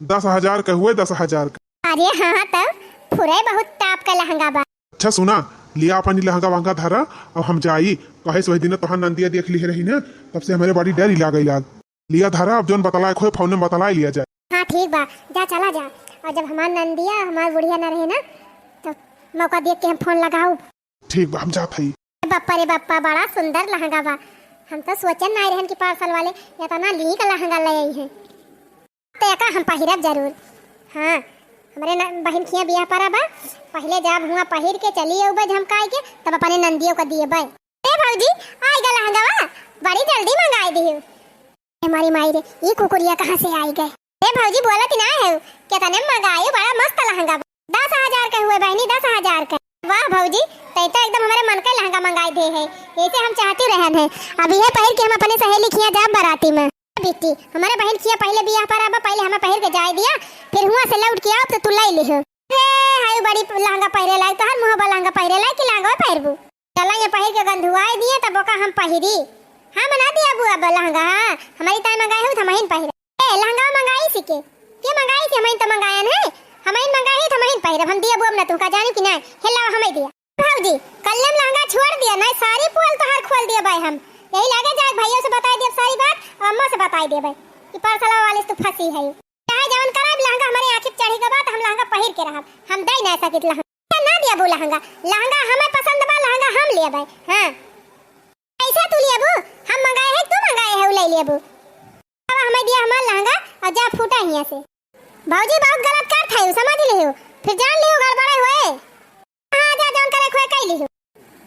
दस हजार के हुए, दस हजार के। अरे हाँ, हाँ, तब फुरे बहुत टाप का लहंगा बा। अच्छा सुना, लिया अपन ई लहंगा वहंगा धरा, अब हम जाई। कहे से वही दिन तोहार नंदिया देख लिहे रही ना, तब से हमरे बड़ी डर ही लागे लाग। लिया धरा, अब जौन बतलाए खोए फोन में बतलाए लिया जाए। हाँ ठीक बा, जा चला जा। और जब हमार नंदिया हमार बुढ़िया ना रहे ना, तो मौका देख के हम फोन लगाऊ। ठीक बा, हम जात हई। बप्पा रे बप्पा, बड़ा सुंदर लहंगा बा। हम तो सोचन नाहीं रहन कि पार्सल वाले इतना नीक लहंगा ले आई हैं। तो एका हम पहिरब जरूर। हाँ, हमरे न-, बहिन खिया बियाह परा बा, पहिले जाब हुआं पहिर के चली अउबे झमकाई के, तब अपने नंदियों का दिए बे। ए भौजी, आई गा लहंगावा, बड़ी जल्दी मंगाई दिहू। ए हमारी माई रे, ई कुकुरिया कहाँ से आई गए? ए भौजी, बोलत ही ना है, कितने मंगाई, बड़ा मस्त लहंगा बा। दस हजार के हुए बहनी, दस हजार के। वाह भौजी, तै तो एकदम हमारे मन का लहंगा मंगाई दे है, ऐसे हम चाहती रहन है। अब यह पहिर के हम अपने सहेली खिया जाब बाराती में। बिट्टी, हमारे बहन खिया पहिले बियाह परा बा, पहिले हमें पहिर के जाए दिया, फिर हुआं से लौट के आओ तो तू लाई लिहो। हे, हाय बड़ी लहंगा पहिरे लाई, तोहर मुँह बा लहंगा पहिरे लाई कि लहंगा पहिरबू? चला ये पहिर के गंधुआए दिए, तब ओका हम पहिरी। हम ना दिया बुआ बा लहंगा, हाँ, हमारी ताई मंगाए हो तो हमहिन पहिरे। ए, लहंगा मंगाई सी के? के मंगाई सी? हमहिन तो मंगायन है, हमहिन मंगाई है तो हमहिन पहिरब, हम दिया बुआ ना तुमका जानी कि नहीं? हे लाओ हमें दिया। भौजी, कल्ले में लहंगा छोड़ दिया, नहीं सारी पोल तोहार खोल दिया भाई हम। यही लागे जाए भैया से बताई देब सारी बात, और अम्मा से बताई देब कि पार्सलवा वाले से तू फंसी है। चाहे जवन कराब, लहंगा हमारे आँखी पे चढ़ी के बात, हम लहंगा पहिर के रहब, हम दे नहीं सकित लहंगा। ना दिया बू लहंगा, लहंगा हमें पसंद बा, लहंगा हम लेबे। हाँ, ऐसा तू लेबू, हम मंगाए है, तू मंगाए है, उ ले लेबू। अब हमें दिया हमार लहंगा और जा फूटा हियां से। भौजी बहुत गलत करत है, समझ लिहो, फिर जान लिहो गड़बड़े हुए। हाँ, जा जौन करे खोए कई लिहो।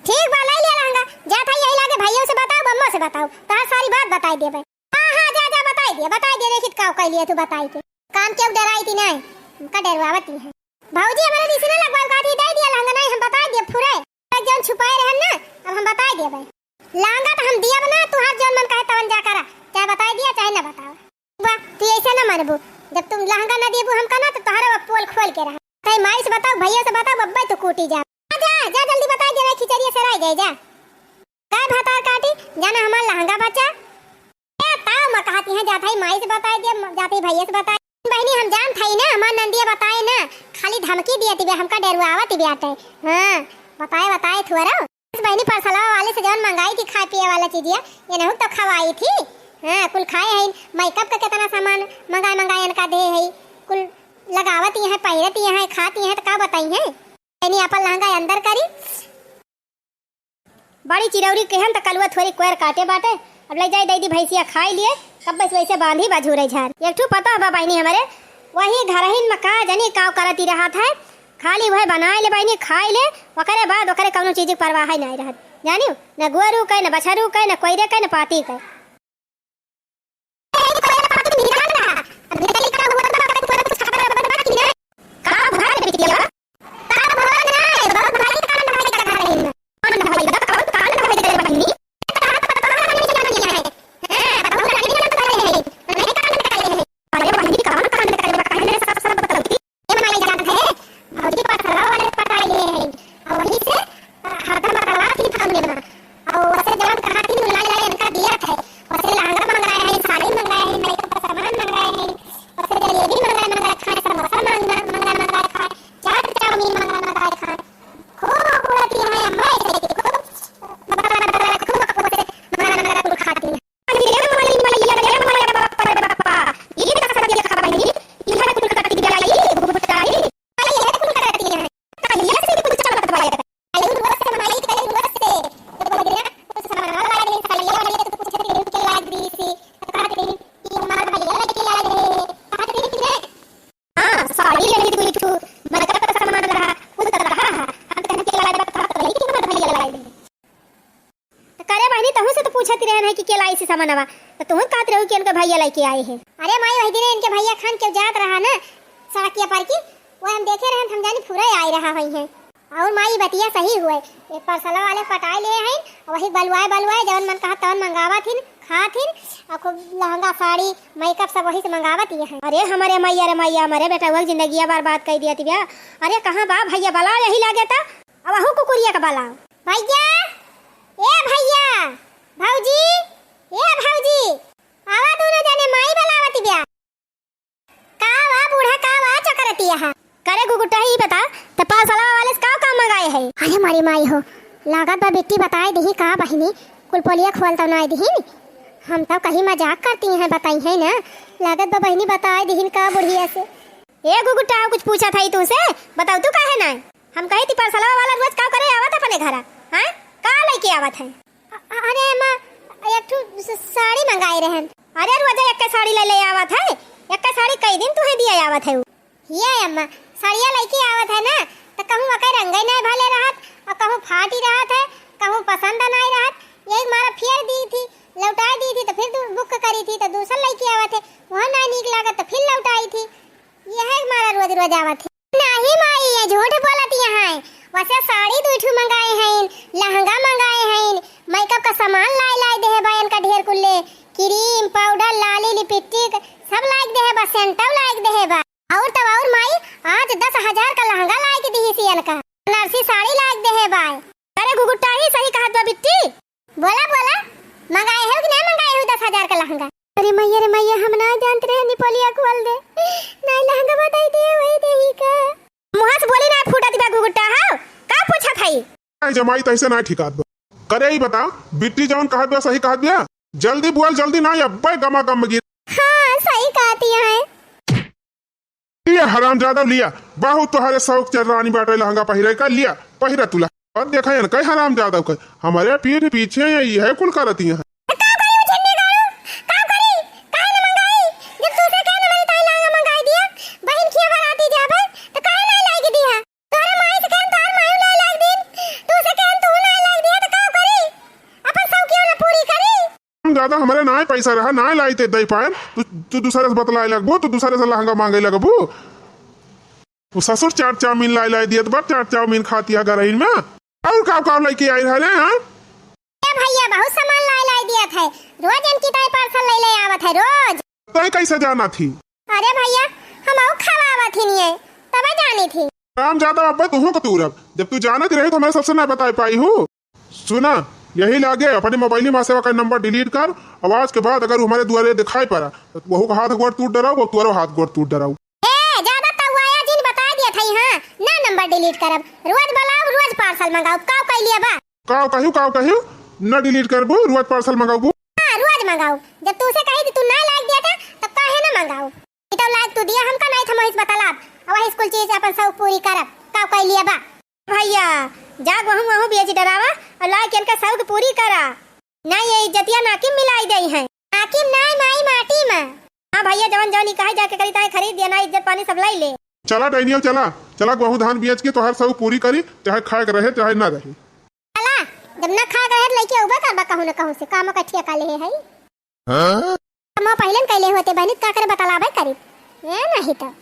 ठीक बा, ले लिया लहंगा, जा था यही लागे भैया से बताओ, अम्मा से बताओ, तोहार सारी बात बताई देबे। हाँ, हाँ, जा, जा बताई दिया, बताई दिया, देखित का कई लिया तू बताई के। काम क्यों डराई थी नहीं, हमका डरवावती है। भौजी हमारे रिश्ते ना लगवाओ, का थी दे दिया लहंगा, नहीं हम बताई दिया फुरे। जौन छुपाए रहन ना, अब हम बताई दिया भाई। लहंगा तो हम दिया बना, तू हाथ जौन मन कहे तवन जा करा, चाहे बताई दिया चाहे ना बताओ। बा, तू ऐसे ना मरबू, जब तुम लहंगा ना देबू हमका ना, तो तोहरा वो पोल खोल के रहा। चाहे माई से बताओ, भैया से बताओ, बब्बे तो कूटी जा। आ जा, जा जल्दी बताई दे रे, खिचड़िया सराय जाए जा। काय भातार काटी, जाना हमार लहंगा बचा। ए, ताव मैं कहती हैं, जात हई माई से बताई दे, जात हई भैया से बताई। बहनी हम जान थाई ना, हमार नंदिया बताए ना, खाली धमकी दिया तिबे, हमका डरवावत तिबे आटे। हाँ, बताए, बताए थुअरो। बहनी पार्सलवा वाले से जौन मंगाई थी खाए पिए वाला चीजिया, ये नहु तो खवाई थी। हाँ, कुल खाए हैं, मेकअप का कितना सामान मंगाए मंगाए इनका दे है, कुल लगावत ही हैं, पहिरत ही हैं, खाती हैं, तो का बताई हैं? यानी अपन लहंगा अंदर करी। बड़ी चिरौरी केहन त कलुआ थोरी कोयर काटे बाटे, अब ले जाई दई दी भैंसिया खाई लिए, कब बस वैसे बांधी बा झूरे झार। एक ठू पता बा बहनी हमरे, वही घरहिन में का जनी काव करती रहत है, खाली वह बनाए ले बहनी, खाई ले, ओकरे बाद ओकरे कौनो चीज के परवाह ही नहीं रहत, जानियो, न गोरू के, न बछरू के, न कोयरे के, न पाती के। समनवा, तो तुहूँ कहत रहू कि इनके भइया लइके आए हैं। अरे माई, वही दिन इनके भइया खान के जात रहा ना सड़किया पर की, वो हम देखे रहन, हम जानी फुरे आए रहा होइहैं। अउर माई बतिया सही हुए, एक पार्सलवा वाले पटाए ले हैं, वही बलवाए बलवाए जवन मन कहा तवन मंगावत हिन, खात हिन, अउर खूब लहंगा साड़ी मेकअप सब वही से मंगावत ही हैं। अरे हमरे मैया रे मैया, हमरे बेटवा के जिंदगिया बर्बाद कइ दिया तिबिया। अरे कहाँ बा भइया, बलाओ यही लागे ता, अब अहू कुकुरिया के बलाओ। भइया, ए भइया, भौजी, ए भौजी, आवा दोनों जने, माई बलावत बिया। का वा बूढ़ा, का वा चकरतिया है? करे गुगुटा, ई बता, त पार्सलवा वाले से का का मंगाए है? अरे मारी माई हो, लागत बा बिट्टी बताए दिही का बहिनी, कुल पोलिया खोल तो नाय दिहिन। हम तो कहीं मजाक करती हैं, बताई है ना, लागत बा बहिनी बताए दिहिन का बुढ़िया से। ए गुगुटा, कुछ पूछा था ई तुमसे, बताओ तू काहे ना? हम कही थी पार्सलवा वाला रोज का करे आवत है अपने घरा, हाँ? का लइके आवत है? अ-, अरे अम्मा, एक ठो स-, साड़ी मंगाए रहन। अरे रोज एक साड़ी ले ले आवत है, एक साड़ी कई दिन तुहे दिया आवत है उ। ये अम्मा, साड़िया लइके आवत है ना, त कहूँ ओकर रंगे नहीं भले रहत, अउर कहूँ फाटी रहत है, कहूँ पसंद नहीं रहत, यही मारा फेर दी थी, लौटाए दी थी, त फिर दू-, बुक करी थी, त दूसर लइके आवत है, वह नहीं नीक लागत, त फिर लौटाई थी। यह मारा रोज रोज आवत है। नाही माई, ये झूठ बोलत यहाँ है। वैसे साड़ी दुई ठो मंगाए हैं, लहंगा मंगाए हैं, मेकअप का सामान लाई लाई देहे बा इनका ढेर कुल्ले, क्रीम, पाउडर, लाली, लिपस्टिक, सब लाई देहे बा, सेंटव लाई देहे बा। अउर तब अउर माई, आज दस हजार का लहंगा लाई के दिही सियन का, बनारसी साड़ी लाई देहे बा। अरे गुगुटाही सही कहत बा बिट्टी। बोला, बोला, मंगाए हो कि नहीं मंगाए हो दस हजार का लहंगा? अरे मैया रे मैया, हम ना जानत रहे, निपोलिया खोल दे, नहीं लहंगा बताई दे, वही देही का। मुँह से बोली ना फूटत बा गुगुटा, हाउ? का पूछत हई? नहीं जमाई, तैसे ना ठिकात बा। करे ही बता, बिट्टी जवन कहत बा, सही कहत बा? जल्दी बोल, जल्दी ना, अब्बे गमा गम गिर। हाँ, सही कहती है। लिया हरामजादा, लिया। बहुत तोहरे शौक चल रानी बाटे लहंगा पहिरे का, लिया, पहिरा तुला। और देखा है ना, कई हरामजादा के, हमारे पीठ पीछे ये, ये कुल करती हैं। तो का करी उछन्ने गाड़ू? का करी? काहे न मंगाई? जब तू से कहे न मैंने ताई लहंगा मंगाई दिया, बहिन खिया बराती जाबे, तो काहे ना लाई के दिया? तोहरे माई से कहे, तोहर माई लाई लाई दिन, तू से कहे, तू लाई लाई दिया, तो का करी? अपन शौक क्यों ना पूरी करी? हम ज्यादा हमरे नाय पैसा रहा, नाय लाई ते दे पाएन। तू, तू दूसरे से बतलाए लगबू, तू दूसरे से लहंगा मांगे लगबू। वो ससुर चाट चाउमीन लाई लाई दियत बा, चाट चाउमीन खाती है गरहिन में। और का का लइके आई रहले, हाँ? ए भैया, बहुत सामान लाई लाई दियत है, रोज इनकी ताई पार्सल ले ले आवत है, रोज। तय कैसे जाना थी? अरे भैया, हम अउ खवावत ही नहीं है, तबे जानी थी। हरामजादा, अब्बे तुहूँ को तूरब। जब तू जानत रहे तो हमारे सबसे ना बताए पाई हूँ। सुना, यही लागे अपने मोबाइल में सेवा का नंबर डिलीट कर, और आज के बाद अगर हमारे दुआरे दिखाई पड़ा तो वहू का हाथ गोड़ तूट डराऊ, वो तुअरो हाथ गोड़ तूट डराऊ। ए, ज्यादा तवाया जिन बता दिया था, हाँ, ना नंबर डिलीट करब, रोज बुलाओ, रोज पार्सल मंगाओ, का कह लिया बा? का कहियो, का कहियो, ना डिलीट करबू, रोज पार्सल मंगाबू। हाँ, रोज मंगाओ, जब तू से कही थी तू ना लाइक दिया था, तब काहे ना मंगाओ? ई तो लाइक तू दिया हमका, नहीं था मोहित बतलाब, अब वही स्कूल चीज अपन शौक पूरी करब, का कह लिया बा? भैया, जा गहूँ वहूँ बेच डरावा और ला के इनका शौक पूरी करा। ना ये इज्जतिया नाकिम मिलाई दई है। नाकिम ना माई माटी में। हाँ भैया, जवन जवन ई कहे जाके करी ताहे खरीद दिया, ना इज्जत पानी सब लाई ले। चला डैनियल, चला, चला गहूँ धान बेच के तोहार शौक पूरी करी, चाहे खाए के रहे चाहे ना रहे। चला, जब ना खाए के रहे तो लइके उबे करबा कहूँ ना कहूँ से, काम का ठिया का ले है। हाँ? हम पहले न कैले होते बहनी, का करे बतलाबे करी। ए नहीं तो।